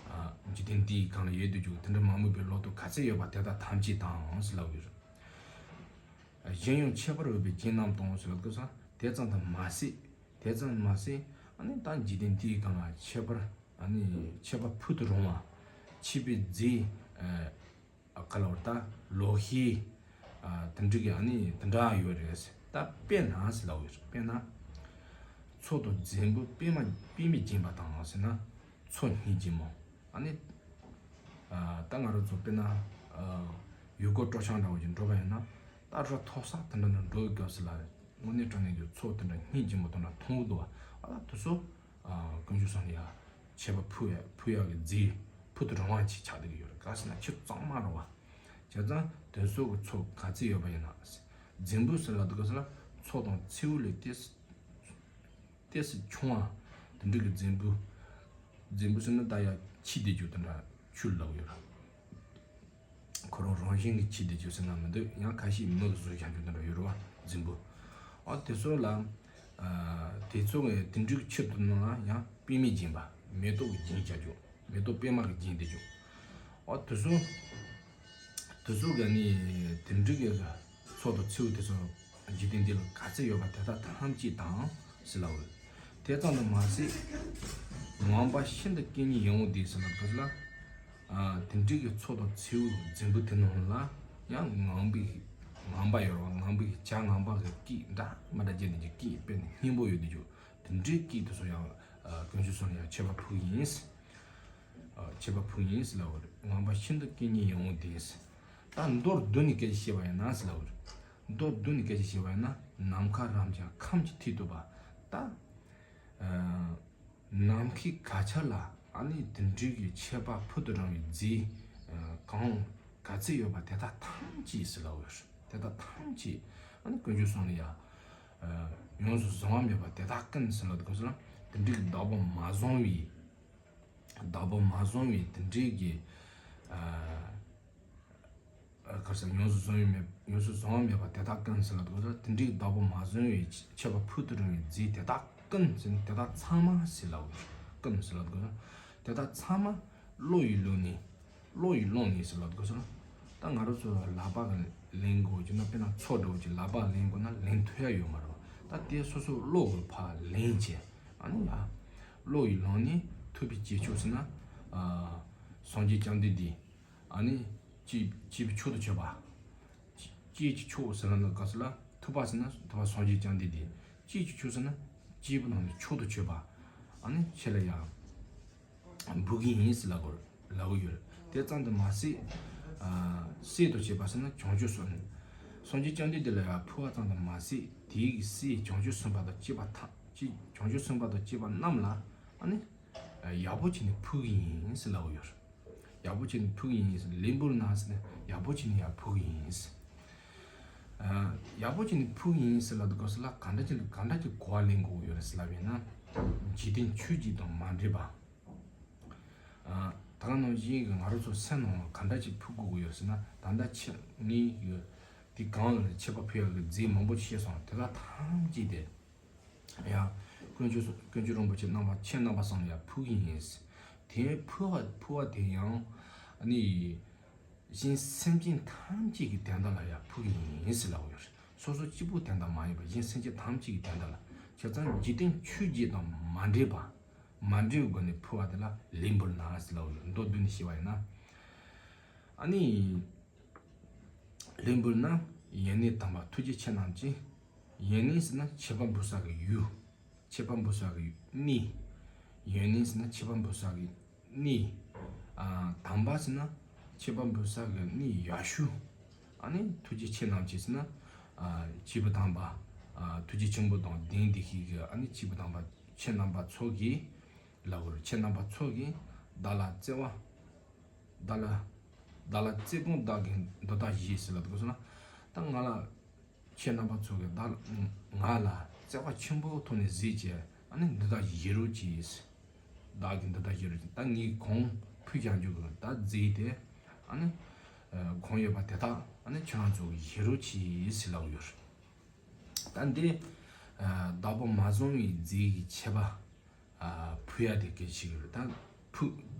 ཨ་འཇིག་ དེ་འདིའི་སྒང་ལ་ཡོད་དུ་འཇུག་དེ་འདྲ་མ་དམིགས་པའི་ལོག་རྟོག་ག་ཚད་ཡོད་པ་དེ་དག་ཐམས་ཅད་དང་ཟེར་ལབ་ཡོད་རེད། གཞན་ཡང་ཁྱད་པར་འོས་པའི་རྒྱན་རྣམས་དང་ཟེར་ལབ་དུས་ཙང་དེ་ཙམ་དུ་མ་ཟད། དེ་ཙམ་མ་ཟད། ཨ་ནི་ད་འཇིག་རྟེན་འདིའི་སྒང་ལ་ཁྱད་པར། ཨ་ནི་ཁྱད་པར་ཕུལ་དུ་རུང་བ། ཁྱད་པར་རྫས། ཨ་ག་ལ་བར་ད་ལོག་ཤེས། ཨ་དེ་འདྲ་གི་ཨ་ནི་དེ་འདྲ་ཡོད་རེད། ད་དཔེར་ན་ཟེར་ལབ་ཡོད་རེད། དཔེར་ན། མཚོ་དང་རྫིང་བུ་པད་མ་པད་མས་བརྒྱན་པ་དང་ཟེར་ན། མཚོ་སྙིང་རྗེ་མོ། ཨ་ནི། ཨ་ད་ང་རང་ཚོ་དཔེར་ན། ཨ་ཡུལ་སྐོར་སྤྲོ་འཆམ་འདྲ་བོ་ཅིག་འགྲོ་བ་ཡིན་ན། ད་རི་མཐོ་ས་དེ་འདྲ་ནས་འགྲོ་བའི་སྐབས་སུ་ལ། དངོས་གནས་དྲང་གནས་ཀྱི་མཚོ་དེ་འདྲ་སྙིང་རྗེ་མོ་དེ་འདྲ་མཐོང་གི་འདུག་བ། ཨ་ད་དེ་ཚོ། ཨ་དཀོན་མཆོག་གསུམ་ལ་ཡ་ཁྱད་པར་ཕུལ་ཡ་ཕུལ་ཡག་གི་རྫས་ཕུལ་དུ་རུང་བ་ཅིག་ཆགས་བསྡད་ཀྱི་ཡོད་རེད། ག་ཟེར་ན་ཁྱོད་གཙང་མ་རེད་བ། བྱས་ཙང་དེ་ཚོ་གི་མཚོ་ག་ཚད་ཡོད་པ་ཡིན་ན། རྫིང་བུ་ཟེར་ལབ་དུས་སྐབས་སུ་ལ་མཚོ་དང་མཚེའུ་ལས་ཏོག་ཙམ། ཏོག་ཙམ་ཆུང་བ། དེ་འདྲ་གི་རྫིང་བུ། རྫིང་བུ་ཟེར་ན་ད་ཡ་ཆེ་བསྡད་རྒྱུ་དེ་འདྲ་ཆུ་ལབ་ཡོད་ར། ཁོ་རང་རང་བཞིན་གྱིས་ཆེ་བསྡད་རྒྱུ་ཟེར་ན་མི་འདུག་ཡང་ཁ་ཤས་མི་གིས་བཟོས་བཞག་རྒྱུ་དེ་འདྲ་ཡོད་ར་བ། རྫིང་བུ། ཨ་དེ་ཚོ་ལ། ཨ་དེ་ཚོ་གི་དེ་འདྲ་གི་ཆུ་དེ་ནང་ལ་ཡང་པད་མས་བརྒྱན་པ། མེ་ཏོག་གིས་བརྒྱན་བྱ་རྒྱུ། མེ་ཏོག་པད་མ་གིས་བརྒྱན་བསྡད་རྒྱུ། ཨ་དེ་ཚོ། དེ་ཚོ་གི་ནི་དེ་འདྲ་གི་མཚོ་དང་མཚེའུ་དེ་ཚོ་འཇིག་རྟེན་འདི་ལ་ག་ཚད་ཡོད་པ་དེ་དག་ཐམས་ཅད་དང་ཟེར་ལབ་ཡོད། དེ་ཙམ་དུ་མ་ཟད། ངང་པ་ཤིན་ཏུ་སྐད་སྙན་ཡངས་པོ་འདི་ཟེར་ལབ་དུས་ལ། ཨ་དེ་འདྲ་གི་མཚོ་དང་མཚེའུ་རྫིང་བུ་དེ་ནང་ལ་ཡང་ངང་པའི། ངང་པ་ཡོད་རེད་བ། ངང་པའི་བྱ་ངང་པ་གི་སྐད་འདྲ་མི་འདྲ་བརྒྱབ་ནས་ཀྱི་སྐད་དཔེ་སྙན་པོ་ཡོད་དུ་འཇུག་དེ་འདྲའི་སྐད་དེ་ཚོ་ཡང་ཨ་དཀོན་མཆོག་གསུམ་ལ་ཡང་མཆོད་པ་ཕུལ་ཡིན། ཨ་མཆོད་པ་ཕུལ་ཡིན་ཟེར་ལབ་པ་རེད། ངང་པ་ཤིན་ཏུ་སྐད་སྙན་ཡངས་པོ་འདི། ད་མདོར་བསྡུས་ནས་སྐད་ཆ་བཤད་པ་ཡིན་ན་ཟེར་ལབ་པ་རེད། མདོར་བསྡུས་ནས་སྐད་ཆ་བཤད་པ་ཡིན་ན། ནམ་མཁའ་རབ་འབྱམས་ཁམས་ཀྱི་མཐས་གཏུགས་པ། ད་ཨ་ནམ་མཁའི་ག་ཆ་ལ་ཨ་ནི་དེ་འདྲའི་གི་མཆོད་པ་ཕུལ་དུ་རུང་བའི་རྫས་ཨ་གང་ག་ཚད་ཡོད་པ་དེ་དག་ཐམས་ཅད་ཟེར་ལབ་པ་རེད། དེ་དག་ཐམས་ཅད་ཨ་ནི་དཀོན་མཆོག་གསུམ་ལ་ཡ་ཨ་ཡོངས་སུ་བཟུང་བ་མེད་པ་དེ་དག་ཀུན་ཟེར་ལབ་དུས་སྐབས་སུ་ལ། དེ་འདྲའི་གི་བདག་པོ་མ་བཟུང་བའི། བདག་པོ་མ་བཟུང་བའི་དེ་འདྲའི་གི། ཨ་ཨ་ག་རེ་ཟེར། ཡོངས་སུ་བཟུང་བའི་མེད། ཡོངས་སུ་བཟུང་བ་མེད་པ་དེ་དག་ཀུན་ཟེར་ལབ་དུས་སྐབས་སུ་ལ། དེ་འདྲའི་གི་བདག་པོ་མ་བཟུང་བའི་མཆོད་པ་ཕུལ་དུ་རུང་བའི་རྫས་དེ་དག་ཀུན་ཟེར་ནས་དེ་དག་ཚང་མ་ཟེར་ལབ་པ་རེད། ཀུན་ཟེར་ལབ་དུས་སྐབས་སུ་དེ་དག་ཚང་མ་བློ་ཡིས་བླངས་ནས། བློ་ཡིས་བླངས་ནས་ཟེར་ལབ་དགོས་ཟེར་ན། ད་ང་རང་ཚོ་ལག་པ་གིས་ལེན་དགོས་ཀྱི་ན། དཔེར་ན་མཚོ་འདྲ་བོ་ཅིག་ལག་པ་ལེན་དགོས་ན་ལེན་ཐུབ་ཡ་ཡོད་མ་རེད་བ། ད་དེ་སོ་སོ་བློ་གིས་ཕར་ལེན་བྱས། ཨ་ནི་ཡ། བློ་ཡིས་བླངས་ནས་ཐུབ་པའི་སྐྱེས་མཆོག་ཟེར་ན། ཨ་སངས་རྒྱས་བཅོམ་ལྡན་འདས། ཨ་ནི་སྐྱེས་སྐྱེས་བུ་མཆོག་ཏུ་གྱུར་པ། སྐྱེས་ཀྱི་མཆོག་ཟེར་ན་ག་ཟེར་ལ། ཐུབ་པ་ཟེར་ན་ཐུབ་པ་སངས་རྒྱས་བཅོམ་ལྡན་འདས། སྐྱེས་ཀྱི་མཆོག་ཟེར་ན་སྐྱེས་བུ་རྣམས་ནི་མཆོག་ཏུ་གྱུར་པ། ཨ་ནི་ཁྱེད་ལ་ཡང་འབུལ་གྱི་ཡིན་ཟེར་ལབ་དགོས་ལབ་ཀྱི་ཡོད་རེད། དེ་ཙམ་དུ་མ་ཟད། ཨ་སྲས་དང་བཅས་པ་ཟེར་ན་བྱང་ཆུབ་སོང་། སངས་རྒྱས་བཅོམ་ལྡན་འདས་ལ་ཡང་ཕུལ་བ་ཙམ་དུ་མ་ཟད། དེའི་གི་སྲས་བྱང་ཆུབ་སེམས་དཔའ་དང་བཅས་པ་ཐམས་ཅད། བྱང་ཆུབ་སེམས་དཔའ་དང་བཅས་པ་རྣམས་ལ་ཨ་ནི་ཡག་པོ་བྱས་ནས་ཕུལ་གྱི་ཡིན་ཟེར་ལབ་ཀྱི་ཡོད་རེད། ཡག་པོ་བྱས་ནས་ཕུལ་གྱི་ཡིན་ཟེར། ལེགས་འབུལ་ན་ཟེར་ནས་ཡག་པོ་བྱས་ནས་ཡར་ཕུལ་གྱི་ཡིན་ཟེར། ཨ་ཡག་པོ་བྱས་ནས་ཕུལ་གྱི་ཡིན་ཟེར་ལབ་དུས་སྐབས་སུ་ལ། ག་འདྲ་ཅིག་ག་འདྲ་ཅིག་གོ་བ་ལེན་དགོས་ཀྱི་ཡོད་རེད་ཟེར་ལབ་པ་ཡིན་ན། འཇིག་རྟེན་ཆོས་བརྒྱད་དང་མ་འདྲེས་པ། ཨ་ད་ག་ནང་བཞིན་གྱི་ང་རང་ཚོ་སེམས་ནང་ལ་ག་འདྲ་ཅིག་ཕུལ་དགོས་ཀྱི་ཡོད་ཟེར་ན། ད་ལྟ་ཁྱེད་ངས་ཡོད་དེ་གང་ལ་མཆོད་པ་ཕུལ་ཡག་གི་རྫས་མང་པོ་ཞིག་བཤད་སོང་། དེ་དག་ཐམས་ཅད་དེ། ཡང་དཀོན་མཆོག་དཀོན་མཆོག་རིན་པོ་ཆེ་རྣམ་པ་ཁྱེད་རྣམ་པ་གསུམ་ལ་ཡང་ཕུལ་གྱི་ཡིན། དེ་ཕུལ་བ་ཕུལ་བ་དེ་ཡང་ཨ་ནི་གཞན་སེམས་ཅན་ཐམས་ཅད་ཀྱི་དོན་དག་ལ་ཡང་ཕུལ་གྱི་ཡིན་ཟེར་ལབ་ཡོད་རེད། སོ་སོ་གཅིག་པུའི་དོན་དག་མ་ཡིན་པར་གཞན་སེམས་ཅན་ཐམས་ཅད་ཀྱི་དོན་དག་ལ། བྱས་ཙང་འཇིག་རྟེན་ཆོས་བརྒྱད་དང་མ་འདྲེས་པ། མ་འདྲེས་པའི་སྒོ་ནས་ཕུལ་བ་དེ་ལ་ལེགས་འབུལ་ན་ཟེར་ལབ་ཡོད་རེད། མདོར་བསྡུས་ནས་བཤད་པ་ཡིན་ན། ཨ་ནི། ལེགས་འབུལ་ན། ཡོན་གནས་དམ་པ་ཐུགས་རྗེ་ཆེ་རྣམས་ཀྱིས། ཡོན་གནས་ཟེར་ན་མཆོད་པ་འབུལ་ས་གི་ཡུལ། མཆོད་པ་འབུལ་ས་གི་གནས། ཡོན་གནས་ཟེར་ན་མཆོད་པ་འབུལ་ས་གི་གནས། ཨ་དམ་པ་ཟེར་ན་མཆོད་པ་འབུལ་ས་གི་གནས་ཡག་ཤོས། ཨ་ནི་ཐུགས་རྗེ་ཆེ་རྣམས་ཀྱིས་ཟེར་ན། ཨ་སྐྱེས་བུ་དམ་པ། ཨ་ཐུགས་རྗེ་ཆེན་པོ་དང་ལྡན་བསྡད་མཁན་གྱི་ཨ་ནི་སྐྱེས་བུ་དམ་པ་ཁྱེད་རྣམ་པ་ཚོ་གིས་ལབ་དགོས་རེད། ཁྱེད་རྣམ་པ་ཚོ་གིས་བདག་ལ་བརྩེ་བ། བདག་ལ། བདག་ལ་བརྩེ་དགོངས་བདག་གིས་འདི་ལྟར་བཞེས་ཟེར་ལབ་དགོས་སོང་ན། ད་ང་ལ། ཁྱེད་རྣམ་པ་ཚོ་གིས་བདག་ང་ལ་བརྩེ་བ་ཆེན་པོའི་ཐོག་ནས་གཟིགས་བྱས། ཨ་ནི་འདི་ལྟར་བཞེས་རོགས་གྱིས། བདག་གིས་འདི་ལྟར་བཞེས་རོགས་གྱིས། ད་ངས་གང་ཕུལ་བཞག་རྒྱུ་གི་ད་རྫས་དེ། ཨ་ནི་གང་ཡོད་པ་དེ་དག་ཨ་ནི་ཁྱེད་རང་ཚོ་གིས་བཞེས་རོགས་གྱིས་ཟེར་ལབ་ཡོད་རེད། ད་འདི་བདག་པོ་མ་བཟུང་བའི་རྫས་ཀྱི་མཆོད་པ། ཨ་ཕུལ་ཡ་དེ་སྐད་ཆ་ཞིག་རེད། ད་ཕུལ་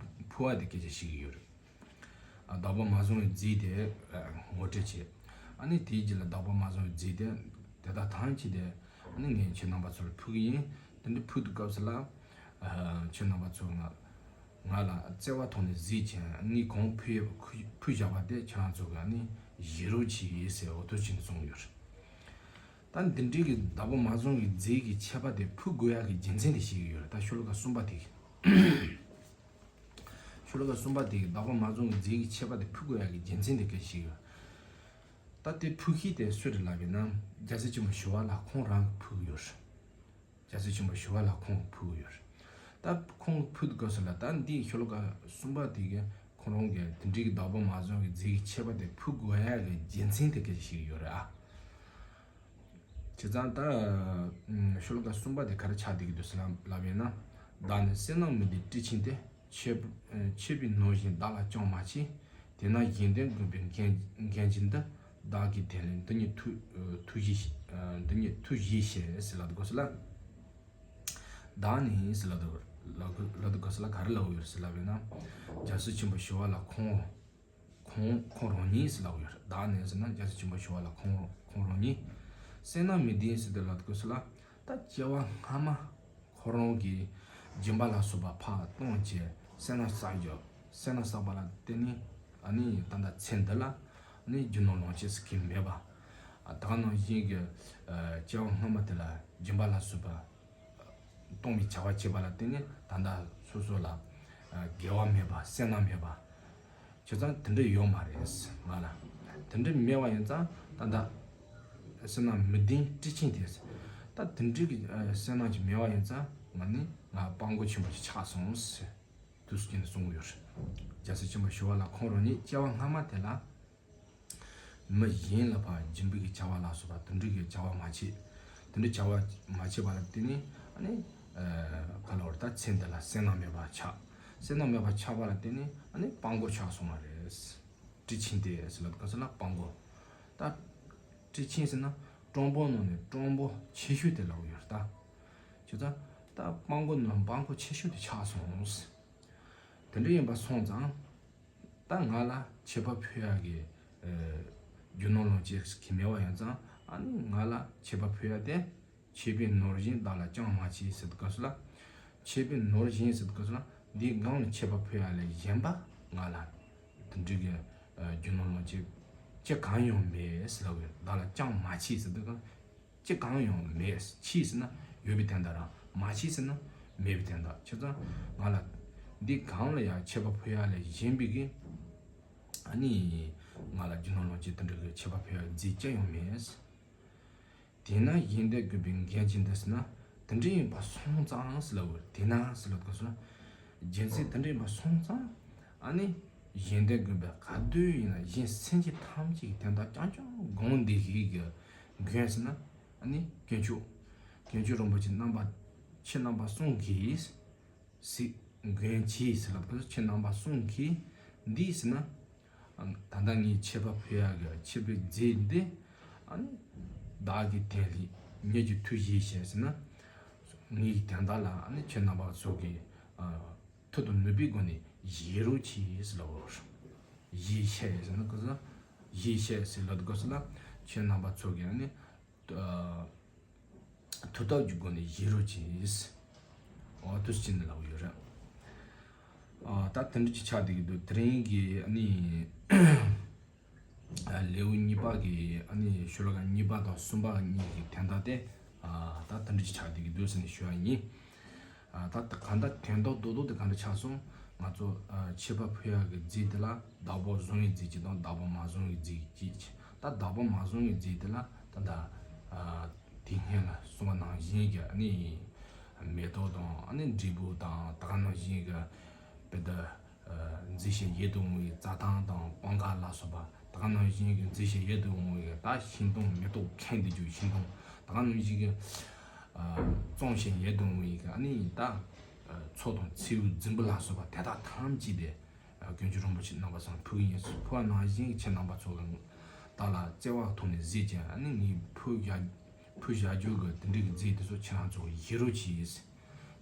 ཕུལ་ ཕུལ་བ་དེ་སྐད་ཆ་བཤད་ཀྱི་ཡོད་རེད། ཨ། བདག་པོ་མ་བཟུང་བའི་རྫས་དེ་ཨ་ངོ་སྤྲོད་བྱས། ཨ་ནི་དེའི་རྗེས་ལ་བདག་པོ་མ་བཟུང་བའི་རྫས་དེ་དེ་དག་ཐམས་ཅད་དེ་ཨ་ནི་ངས་ཁྱེད་རྣམ་པ་ཚོར་ཕུལ་གྱི་ཡིན། དེ་འདྲ་ཕུལ་དུས་སྐབས་སུ་ལ་ཨ་ཁྱེད་རྣམ་པ་ཚོ་ང་ང་ལ་བརྩེ་བ་ཐོག་ནས་གཟིགས་བྱས། ངས་གང་ཕུལ་ཕུལ་བཞག་པ་དེ་ཁྱེད་རང་ཚོ་གིས་ཨ་ནི་བཞེས་རོགས་གྱིས་ཟེར། འོ་ཐུགས་རྗེ་ཆེ་གསུངས་ཡོད་རེད། ད་འདི་འདྲའི་གི་བདག་པོ་མ་བཟུང་བའི་རྫས་ཀྱི་ཆད་པ་དེ་ཕུལ་དགོས་ཡག་གི་རྒྱུ་མཚན་དེ་ཤེས་ཀྱི་ཡོད་རེད། ད་ཤོ་ལོ་ཀ་གསུམ་པ་དེ་གི་ཤོ་ལོ་ཀ་གསུམ་པ་དེ་གི་བདག་པོ་མ་བཟུང་བའི་རྫས་ཀྱི་ཆད་པ་དེ་ཕུལ་དགོས་ཡག་གི་རྒྱུ་མཚན་དེ་སྐད་ཆ་ཞིག་ཡོད། ད་དེ་ཕུལ་མཁན་དེ་སུ་རེད་ལབ་པ་ཡིན་ན། རྒྱལ་སྲས་ཆེན་པོ་ཞི་བ་ལྷ་ཁོང་རང་གིས་ཕུལ་གྱི་ཡོད་རེད། རྒྱལ་སྲས་ཆེན་པོ་ཞི་བ་ལྷ་ཁོང་གིས་ཕུལ་གྱི་ཡོད་རེད། ད་ཁོང་གིས་ཕུལ་དུས་སྐབས་སུ་ལ་ད་འདི་ཤོ་ལོ་ཀ་གསུམ་པ་དེ་གི་ཁོང་རང་གིས་དེ་འདྲའི་གི་བདག་པོ་མ་བཟུང་བའི་རྫས་ཀྱི་ཆད་པ་དེ་ཕུལ་དགོས་ཡག་གི་རྒྱུ་མཚན་དེ་སྐད་ཆ་ཞིག་ཡོད་རེད་ཨ། བྱས་ཙང་ད་ཨ་ཤོ་ལོ་ཀ་གསུམ་པ་དེ་ག་རེ་ཆགས་བསྡད་ཀྱི་འདུག་ཟེར་ལབ་ལབ་ཡིན་ན། བདག་ནི་བསོད་ནམས་མི་ལྡན་སྤྲིན་ཆེན་ཏེ། ཆེད་ཨ་ཆེད་པའི་ནོར་གཞན་བདག་ལ་ཅང་མ་མཆིས། དེས་ན་གཞན་དོན་དགོས་པའི་འགན་འགན་ཅིག་འདི། བདག་གིས་དེ་ལས་འདི་ཉིད་ཐུགས་ཨ་ཐུགས་བཞེས་ཤིག་ཨ་འདི་ཉིད་ཐུགས་བཞེས་ཤིག་ཟེར་ལབ་དགོས་ཟེར་ལ། བདག་ནི་ཟེར་ལབ་དགོས་ལབ་དགོས་ལབ་དགོས་ཟེར་ལ་ག་རེ་ལབ་ཡོད་ཟེར་ལབ་ཡིན་ན། རྒྱལ་སྲས་ཆེན་པོ་ཞི་བ་ལྷ་ཁོང་། ཁོང་ཁོང་རང་ཉིད་ཟེར་ལབ་ཡོད་རེད། བདག་ནི་ཟེར་ན་རྒྱལ་སྲས་ཆེན་པོ་ཞི་བ་ལྷ་ཁོང་ཁོང་རང་ཉིད། བསོད་ནམས་མི་ལྡན་ཟེར་དུས་ལབ་དགོས་ཟེར་ལ། ད་སྐྱེ་བ་སྔ་མ་ཁོ་རང་གིས་སྦྱིན་པ་ལ་སོགས་པ་ཕར་བཏང་བྱས་བསོད་ནམས་བསགས་རྒྱུ། བསོད་ནམས་བསགས་པ་ལ་བརྟེན་ནས་ཨ་ནི་ད་ལྟ་ཚེ་འདི་ལ་ཨ་ནི་རྒྱུ་ནོར་ལོངས་སྤྱོད་ཟེར་མཁན་མེད་པ། ཨ་ད་ག་ནང་བཞིན་གྱི་ཨ་སྐྱེ་བ་སྔ་མ་དེ་ལ་སྦྱིན་པ་ལ་སོགས་པ་གཏོང་བའི་བྱ་བ་བྱེད་པ་ལ་བརྟེན་ནས་ད་ལྟ་སོ་སོ་ལ་ཨ་དགེ་བ་མེད་པ་བསོད་ནམས་མེད་པ། བྱས་ཙང་དེ་འདྲ་ཡོད་མ་རེད་ང་ལ། དེ་འདྲ་མེད་པ་ཡིན་ཙང་ད་ལྟ་བསོད་ནམས་མི་ལྡན་སྤྲིན་ཆེན་ཏེ། ད་དེ་འདྲའི་གི་ཨ་བསོད་ནམས་ཅིག་མེད་པ་ཡིན་ཙང་ང་ནི་ང་སྤྲང་པོ་ཆེན་པོ་ཅིག་ཆགས་སོང་ཟེར་དུས་སུ་ཀྱིན་གསུང་གི་ཡོད་རེད། རྒྱལ་སྲས་ཆེན་པོ་ཞི་བ་ལྷ་ཁོང་རང་ཉིད་སྐྱེ་བ་སྔ་མ་དེ་ལ། མི་གཞན་ལ་ཕར་སྦྱིན་པའི་གི་བྱ་བ་ལ་སོགས་པ་དེ་འདྲའི་གི་བྱ་བ་མ་བྱས། དེ་འདྲའི་བྱ་བ་མ་བྱས་པ་ལ་བརྟེན་ནས་ཨ་ནི་ཨ་ག་ལ་བར་ད་ཚེ་འདི་ལ་བསོད་ནམས་མེད་པ་ཆགས། བསོད་ནམས་མེད་པ་ཆགས་པ་ལ་བརྟེན་ནས་ཨ་ནི་སྤྲང་པོ་ཆགས་སོང་བ་རེད། སྤྲིན་ཆེན་ཏེ་ཟེར་ལབ་ག་ས་ལ་སྤྲང་པོ། ད་སྤྲིན་ཆེན་ཟེར་ན་སྤྲང་པོ་ནང་ནས་སྤྲང་པོ་ཆེ་ཤོས་དེ་ལབ་ཡོད་རེད་ད། བྱས་ཙང་ད་སྤྲང་པོ་ནང་སྤྲང་པོ་ཆེ་ཤོས་དེ་ཆགས་སོང་། དེ་འདྲ་ཡིན་པ་སོང་ཙང་། ད་ང་ལ་ཆད་པ་ཕུལ་ཡག་གི་ཨ་རྒྱུ་ནོར་ལོངས་སྤྱོད་ཀྱི་མེད་པ་ཡིན་ཙང་ཨ་ནི་ང་ལ་ཆད་པ་ཕུལ་ཡག་དེ། ཆད་པའི་ནོར་གཞན་བདག་ལ་ཅང་མ་མཆིས་ཟེར་དུས་སྐབས་སུ་ལ། ཆད་པའི་ནོར་གཞན་ཟེར་དུས་སྐབས་སུ་ལ་འདིའི་སྒང་ལ་ཆད་པ་ཕུལ་ཡག་ལས་གཞན་པ་ང་ལ་དེ་འདྲའི་གི་ཨ་རྒྱུ་ནོར་ལོངས་སྤྱོད་ཅི་གང་ཡང་མེད་ཟེར་ལབ་ཡོད། བདག་ལ་ཅང་མ་མཆིས་ཟེར་དུས་སྐབས། ཅི་གང་ཡང་མེད། མཆིས་ཟེར་ན་ཡོད་པའི་དོན་དག་རང་། མ་མཆིས་ཟེར་ན་མེད་པའི་དོན་དག། བྱས་ཙང་ང་ལ་འདི་གང་ལ་ཡང་ཆད་པ་ཕུལ་ཡག་ལས་གཞན་པའི་གི་ཨ་ནི་ང་ལ་རྒྱུ་ནོར་ལོངས་སྤྱོད་དེ་འདྲ་གི་ཆད་པ་ཕུལ་ཡག་རྫས་ཅི་ཡང་མེད། དེས་ན་གཞན་དོན་དགོས་པའི་འགན་ཅི་འདི་ཟེར་ན། དེ་འདྲ་ཡིན་པ་སོང་ཙང་ཟེར་ལབ་དགོས། དེས་ན་ཟེར་ལབ་དགོས་སོ། རྒྱུ་མཚན་དེ་འདྲ་ཡིན་པ་སོང་ཙང་ཨ་ནི་གཞན་དོན་དགོས་པའི་ག་དུས་ཡིན་ན་གཞན་སེམས་ཅན་ཐམས་ཅད་ཀྱི་དོན་དག་རྐྱང་རྐྱང་དགོངས་འདི་ཞིག་གི་མགོན་ཟེར་ན། ཨ་ནི་དཀོན་མཆོག་དཀོན་མཆོག་རིན་པོ་ཆེ་རྣམ་པ། ཁྱེད་རྣམ་པ་གསུམ་གྱིས་སྲིད་མགོན་གྱིས་ཟེར་ལབ་དུས་ཁྱེད་རྣམ་པ་གསུམ་གྱིས་འདི་ཟེར་ན། ད་ལྟ་ངས་ཆད་པ་ཕུལ་ཡག་གི་ཆད་པའི་རྫས་འདི་ཨ་ནི་བདག་གིས་དེ་ལས་ཉིད་ཀྱི་མཐུ་བཞེས་ཤིག་ཟེར་ན། ངའི་དོན་དག་ལ་ཨ་ནི་ཁྱེད་རྣམ་པ་ཚོ་གིས་ཨ་མཐུ་དང་ནུས་པའི་སྒོ་ནས་བཞེས་རོགས་གྱིས་ཟེར་ལབ། བཞེས་ཤིག་ཟེར་ན་ག་ས། བཞེས་ཤིག་ཟེར་ལབ་དུས་སྐབས་སུ་ལ་ཁྱེད་རྣམ་པ་ཚོ་གིས་ཨ་ནི། ཨ་མཐུ་སྟོབས་ཀྱི་སྒོ་ནས་བཞེས་རོགས་གྱིས། འོ་དུས་ཕྱིན་ནས་ལབ་ཡོད་རེད། ཨ་ད་དེ་འདྲ་ཅིག་ཆགས་བསྡད་ཀྱི་འདུག་དེ་རིང་གི་ཨ་ནི་ཨ་ལེའུ་གཉིས་པ་གི་ཨ་ནི་ཤོ་ལོ་ཀ་གཉིས་པ་དང་གསུམ་པ་གཉིས་ཀྱི་དོན་དག་དེ། ཨ་ད་དེ་འདྲ་ཅིག་ཆགས་བསྡད་ཀྱི་འདུག་ཟེར་ནས་ཞུ་བ་ཡིན། ཨ་ད་ད་གང་ལྟར་དོན་དག་རྡོག་རྡོག་དེ་གང་འདྲ་ཆགས་སོང་། ང་ཚོ་ཨ་ཆད་པ་ཕུལ་ཡག་གི་རྫས་དེ་ལ་བདག་པོ་བཟུང་བའི་རྫས་གཅིག་དང་བདག་པོ་མ་བཟུང་བའི་རྫས་གཅིག་ད་བདག་པོ་མ་བཟུང་བའི་རྫས་དེ་ལ་ད་ལྟ་ཨ་དེ་སྔོན་ལ་གསུངས་པ་ནང་བཞིན་གྱི་ཨ་ནི་མེ་ཏོག་དང་ཨ་ནི་འབྲས་བུ་དང་ད་ག་ནང་བཞིན་གྱི་དཔེ་ད་ཨ་མཛེས་ཤིང་ཡིད་དུ་འོང་བའི་རྩྭ་ཐང་དང་སྤང་ཁ་ལ་སོགས་པ། ད་ག་ནང་བཞིན་གྱི་མཛེས་ཤིང་ཡིད་དུ་འོང་བའི་ད་ཤིང་སྡོང་མེ་ཏོག་ཁེངས་ཏེ་རྒྱུ་ཤིང་སྡོང་། ད་ག་ནང་བཞིན་གྱི་ཨ་བཙོང་ཞིང་ཡིད་དུ་འོང་བའི་ཨ་ནི་ད་ཨ་མཚོ་དང་མཚེའུ་རྫིང་བུ་ལ་སོགས་པ་དེ་དག་ཐམས་ཅད་དེ་ཨ་དཀོན་མཆོག་རིན་པོ་ཆེ་རྣམ་པ་ཚོར་ཕུལ་གྱི་ཡིན། ཕུལ་བ་ནང་བཞིན་གྱི་ཁྱེད་རྣམ་པ་ཚོ་གི་བདག་ལ་བརྩེ་བ་ཐོག་ནས་གཟིགས་ཀྱི་ཨ་ནི་ངས་ཕུལ་བཞག་ཕུལ་བཞག་རྒྱུ་གི་དེ་འདྲའི་གི་རྫས་དེ་ཚོ་ཁྱེད་རང་ཚོ་བཞེས་རོགས་གྱིས།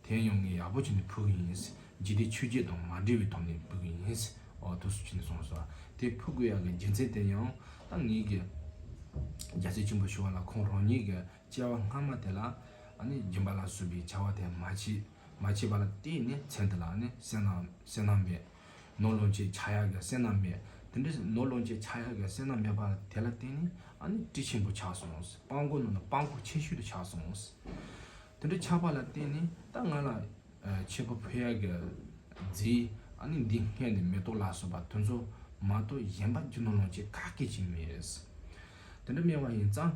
དེ་ཡང་ངས་ཡག་པོ་བྱས་ནས་ཕུལ་གྱི་ཡིན། འཇིག་རྟེན་ཆོས་བརྒྱད་དང་མ་འབྲེལ་བའི་ཐོག་ནས་ཕུལ་གྱི་ཡིན། འོ་དུས་སུ་ཕྱིན་ནས་གསུངས་སོ། དེ་ཕུལ་དགོས་ཡག་གི་རྒྱུ་མཚན་དེ་ཡང་ད་ངེད་ཀྱི་རྒྱལ་སྲས་ཆེན་པོ་ཞི་བ་ལྷ་ཁོང་རང་ཉིད་ཀྱི་སྐྱེ་བ་སྔ་མ་དེ་ལ་ཨ་ནི་སྦྱིན་པ་ལ་སོགས་པའི་བྱ་བ་དེ་མ་བྱས་མ་བྱས་པ་ལ་བརྟེན་ནས་མཚན་དེ་ལ་ཨ་ནི་བསོད་ནམས་བསོད་ནམས་མེད། ནོར་ལོངས་སྤྱོད་ཆགས་ཡག་གི་བསོད་ནམས་མེད། དེ་འདྲའི་ནོར་ལོངས་སྤྱོད་ཆགས་ཡག་གི་བསོད་ནམས་མེད་པ་དེ་ལ་བརྟེན་ནས་ཨ་ནི་སྤྲེལ་ཆེན་པོ་ཆགས་སོང་། སྤྲང་པོ་ནང་ནས་སྤྲང་པོ་ཆེ་ཤོས་དེ་ཆགས་སོང་། དེ་འདྲ་ཆགས་པ་ལ་བརྟེན་ནས་ད་ང་ལ་ཨ་མཆོད་པ་ཕུལ་ཡག་གི་རྫས་ཨ་ནི་འདི་སྔས་ནས་མེ་ཏོག་ལ་སོགས་པ་དེ་ཚོ་མ་གཏོགས་གཞན་པ་རྒྱུ་ནོར་ལོངས་སྤྱོད་ག་གེ་ཅིག་མེད། དེ་འདྲ་མེད་པ་ཡིན་ཙང་།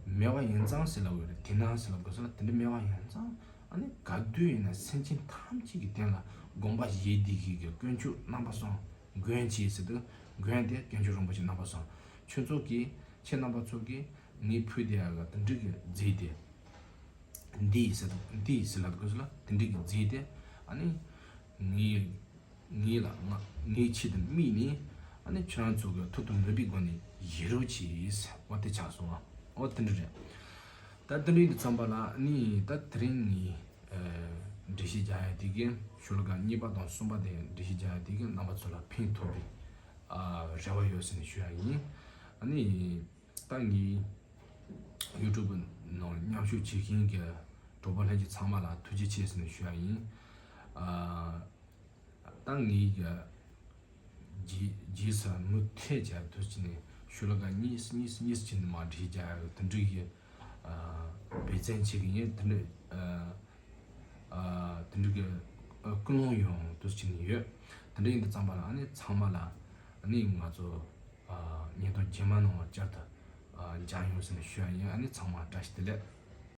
མེད་པ་ཡིན་ཙང་ཟེར་ལབ་དགོས་རེད། དེས་ན་ཟེར་ལབ་དགོས་ས་ལ་དེ་འདྲ་མེད་པ་ཡིན་ཙང་ཨ་ནི་ག་དུས་ཡིན་ན་སེམས་ཅན་ཐམས་ཅད་ཀྱི་དོན་ལ་དགོངས་པ་བཞེས་བསྡད་མཁན་གྱི་དཀོན་མཆོག་རྣམ་པ་གསུམ་མགོན་བྱས་ཟེར་དུས་མགོན་དེ་དཀོན་མཆོག་རིན་པོ་ཆེ་རྣམ་པ་གསུམ། ཁྱོད་ཚོ་གིས་ཁྱེད་རྣམ་པ་ཚོ་གིས་ངས་ཕུལ་བསྡད་ཡག་གི་དེ་འདྲ་གི་རྫས་དེ། འདི་ཡིས་ཟེར་དང་འདི་ཡིས་ཟེར་ལབ་དགོས་ལ་དེ་འདྲ་གི་རྫས་དེ་ཨ་ནི་ངའི་ངའི་ལ་ང་ངའི་ཆེད་དུ་དམིགས་ནས་ཨ་ནི་ཁྱེད་རང་ཚོ་གི་ཐུགས་དང་འདོད་པའི་སྒོ་ནས་བཞེས་རོགས་གྱིས། འོ་དེ་ཆགས་སོང་ཨ། འོ་དེ་འདྲ་རེད། ད་དེ་འདྲ་ཡིན་དུས་ཙམ་པ་ལ་ཨ་ནི་ད་དེ་རིང་ངའི་ཨ་འགྲེལ་བཤད་རྒྱག་ཡ་དེ་གི་ཤོ་ལོ་ཀ་གཉིས་པ་དང་གསུམ་པ་དེ་འགྲེལ་བཤད་རྒྱག་ཡ་དེ་གི་རྣམ་པ་ཚོ་ལ་ཕན་ཐོགས་པའི་ཨ་རེ་བ་ཡོད་ཟེར་ནས་ཞུ་ཡ་ཡིན། ཨ་ནི། ད་ངའི་ཡུ་ཊུབ་ནང་མཉམ་ཞུགས་བྱེད་མཁན་གྱི་གྲོགས་པོ་ལྷན་རྒྱས་ཚང་མ་ལ་ཐུགས་རྗེ་ཆེ་ཟེར་ནས་ཞུ་ཡ་ཡིན། ཨ་ད་ངའི་གི་རྗེས་རྗེས་སུ་མུ་མཐུད་བྱ་དུས་ཅི་ནས་ཤོ་ལོ་ཀ་གཉིས་གཉིས་གཉིས་ཅི་ནས་མ་བྲིས་བྱ་དེ་འདྲའི་གི་ཨ་འབད་བརྩོན་བྱེད་ཀྱི་ཡིན། དེ་འདྲ་ཨ་ཨ་དེ་འདྲའི་གི་ཨ་ཀུན་སློང་ཡང་དུས་ཅི་ནས་ཡོད། དེ་འདྲ་ཡིན་དུས་ཙམ་པ་ལ་ཨ་ནི་ཚང་མ་ལ་ཨ་ནི་ང་ཚོ་ཨ་ཉིས་སྟོང་བརྒྱད་མ་ནང་བསྐྱར་དུ་ཨ་མཇལ་ཡོང་ཟེར་ནས་ཞུ་ཡ་ཡིན། ཨ་ནི་ཚང་མ་བཀྲ་ཤིས་བདེ་ལེགས།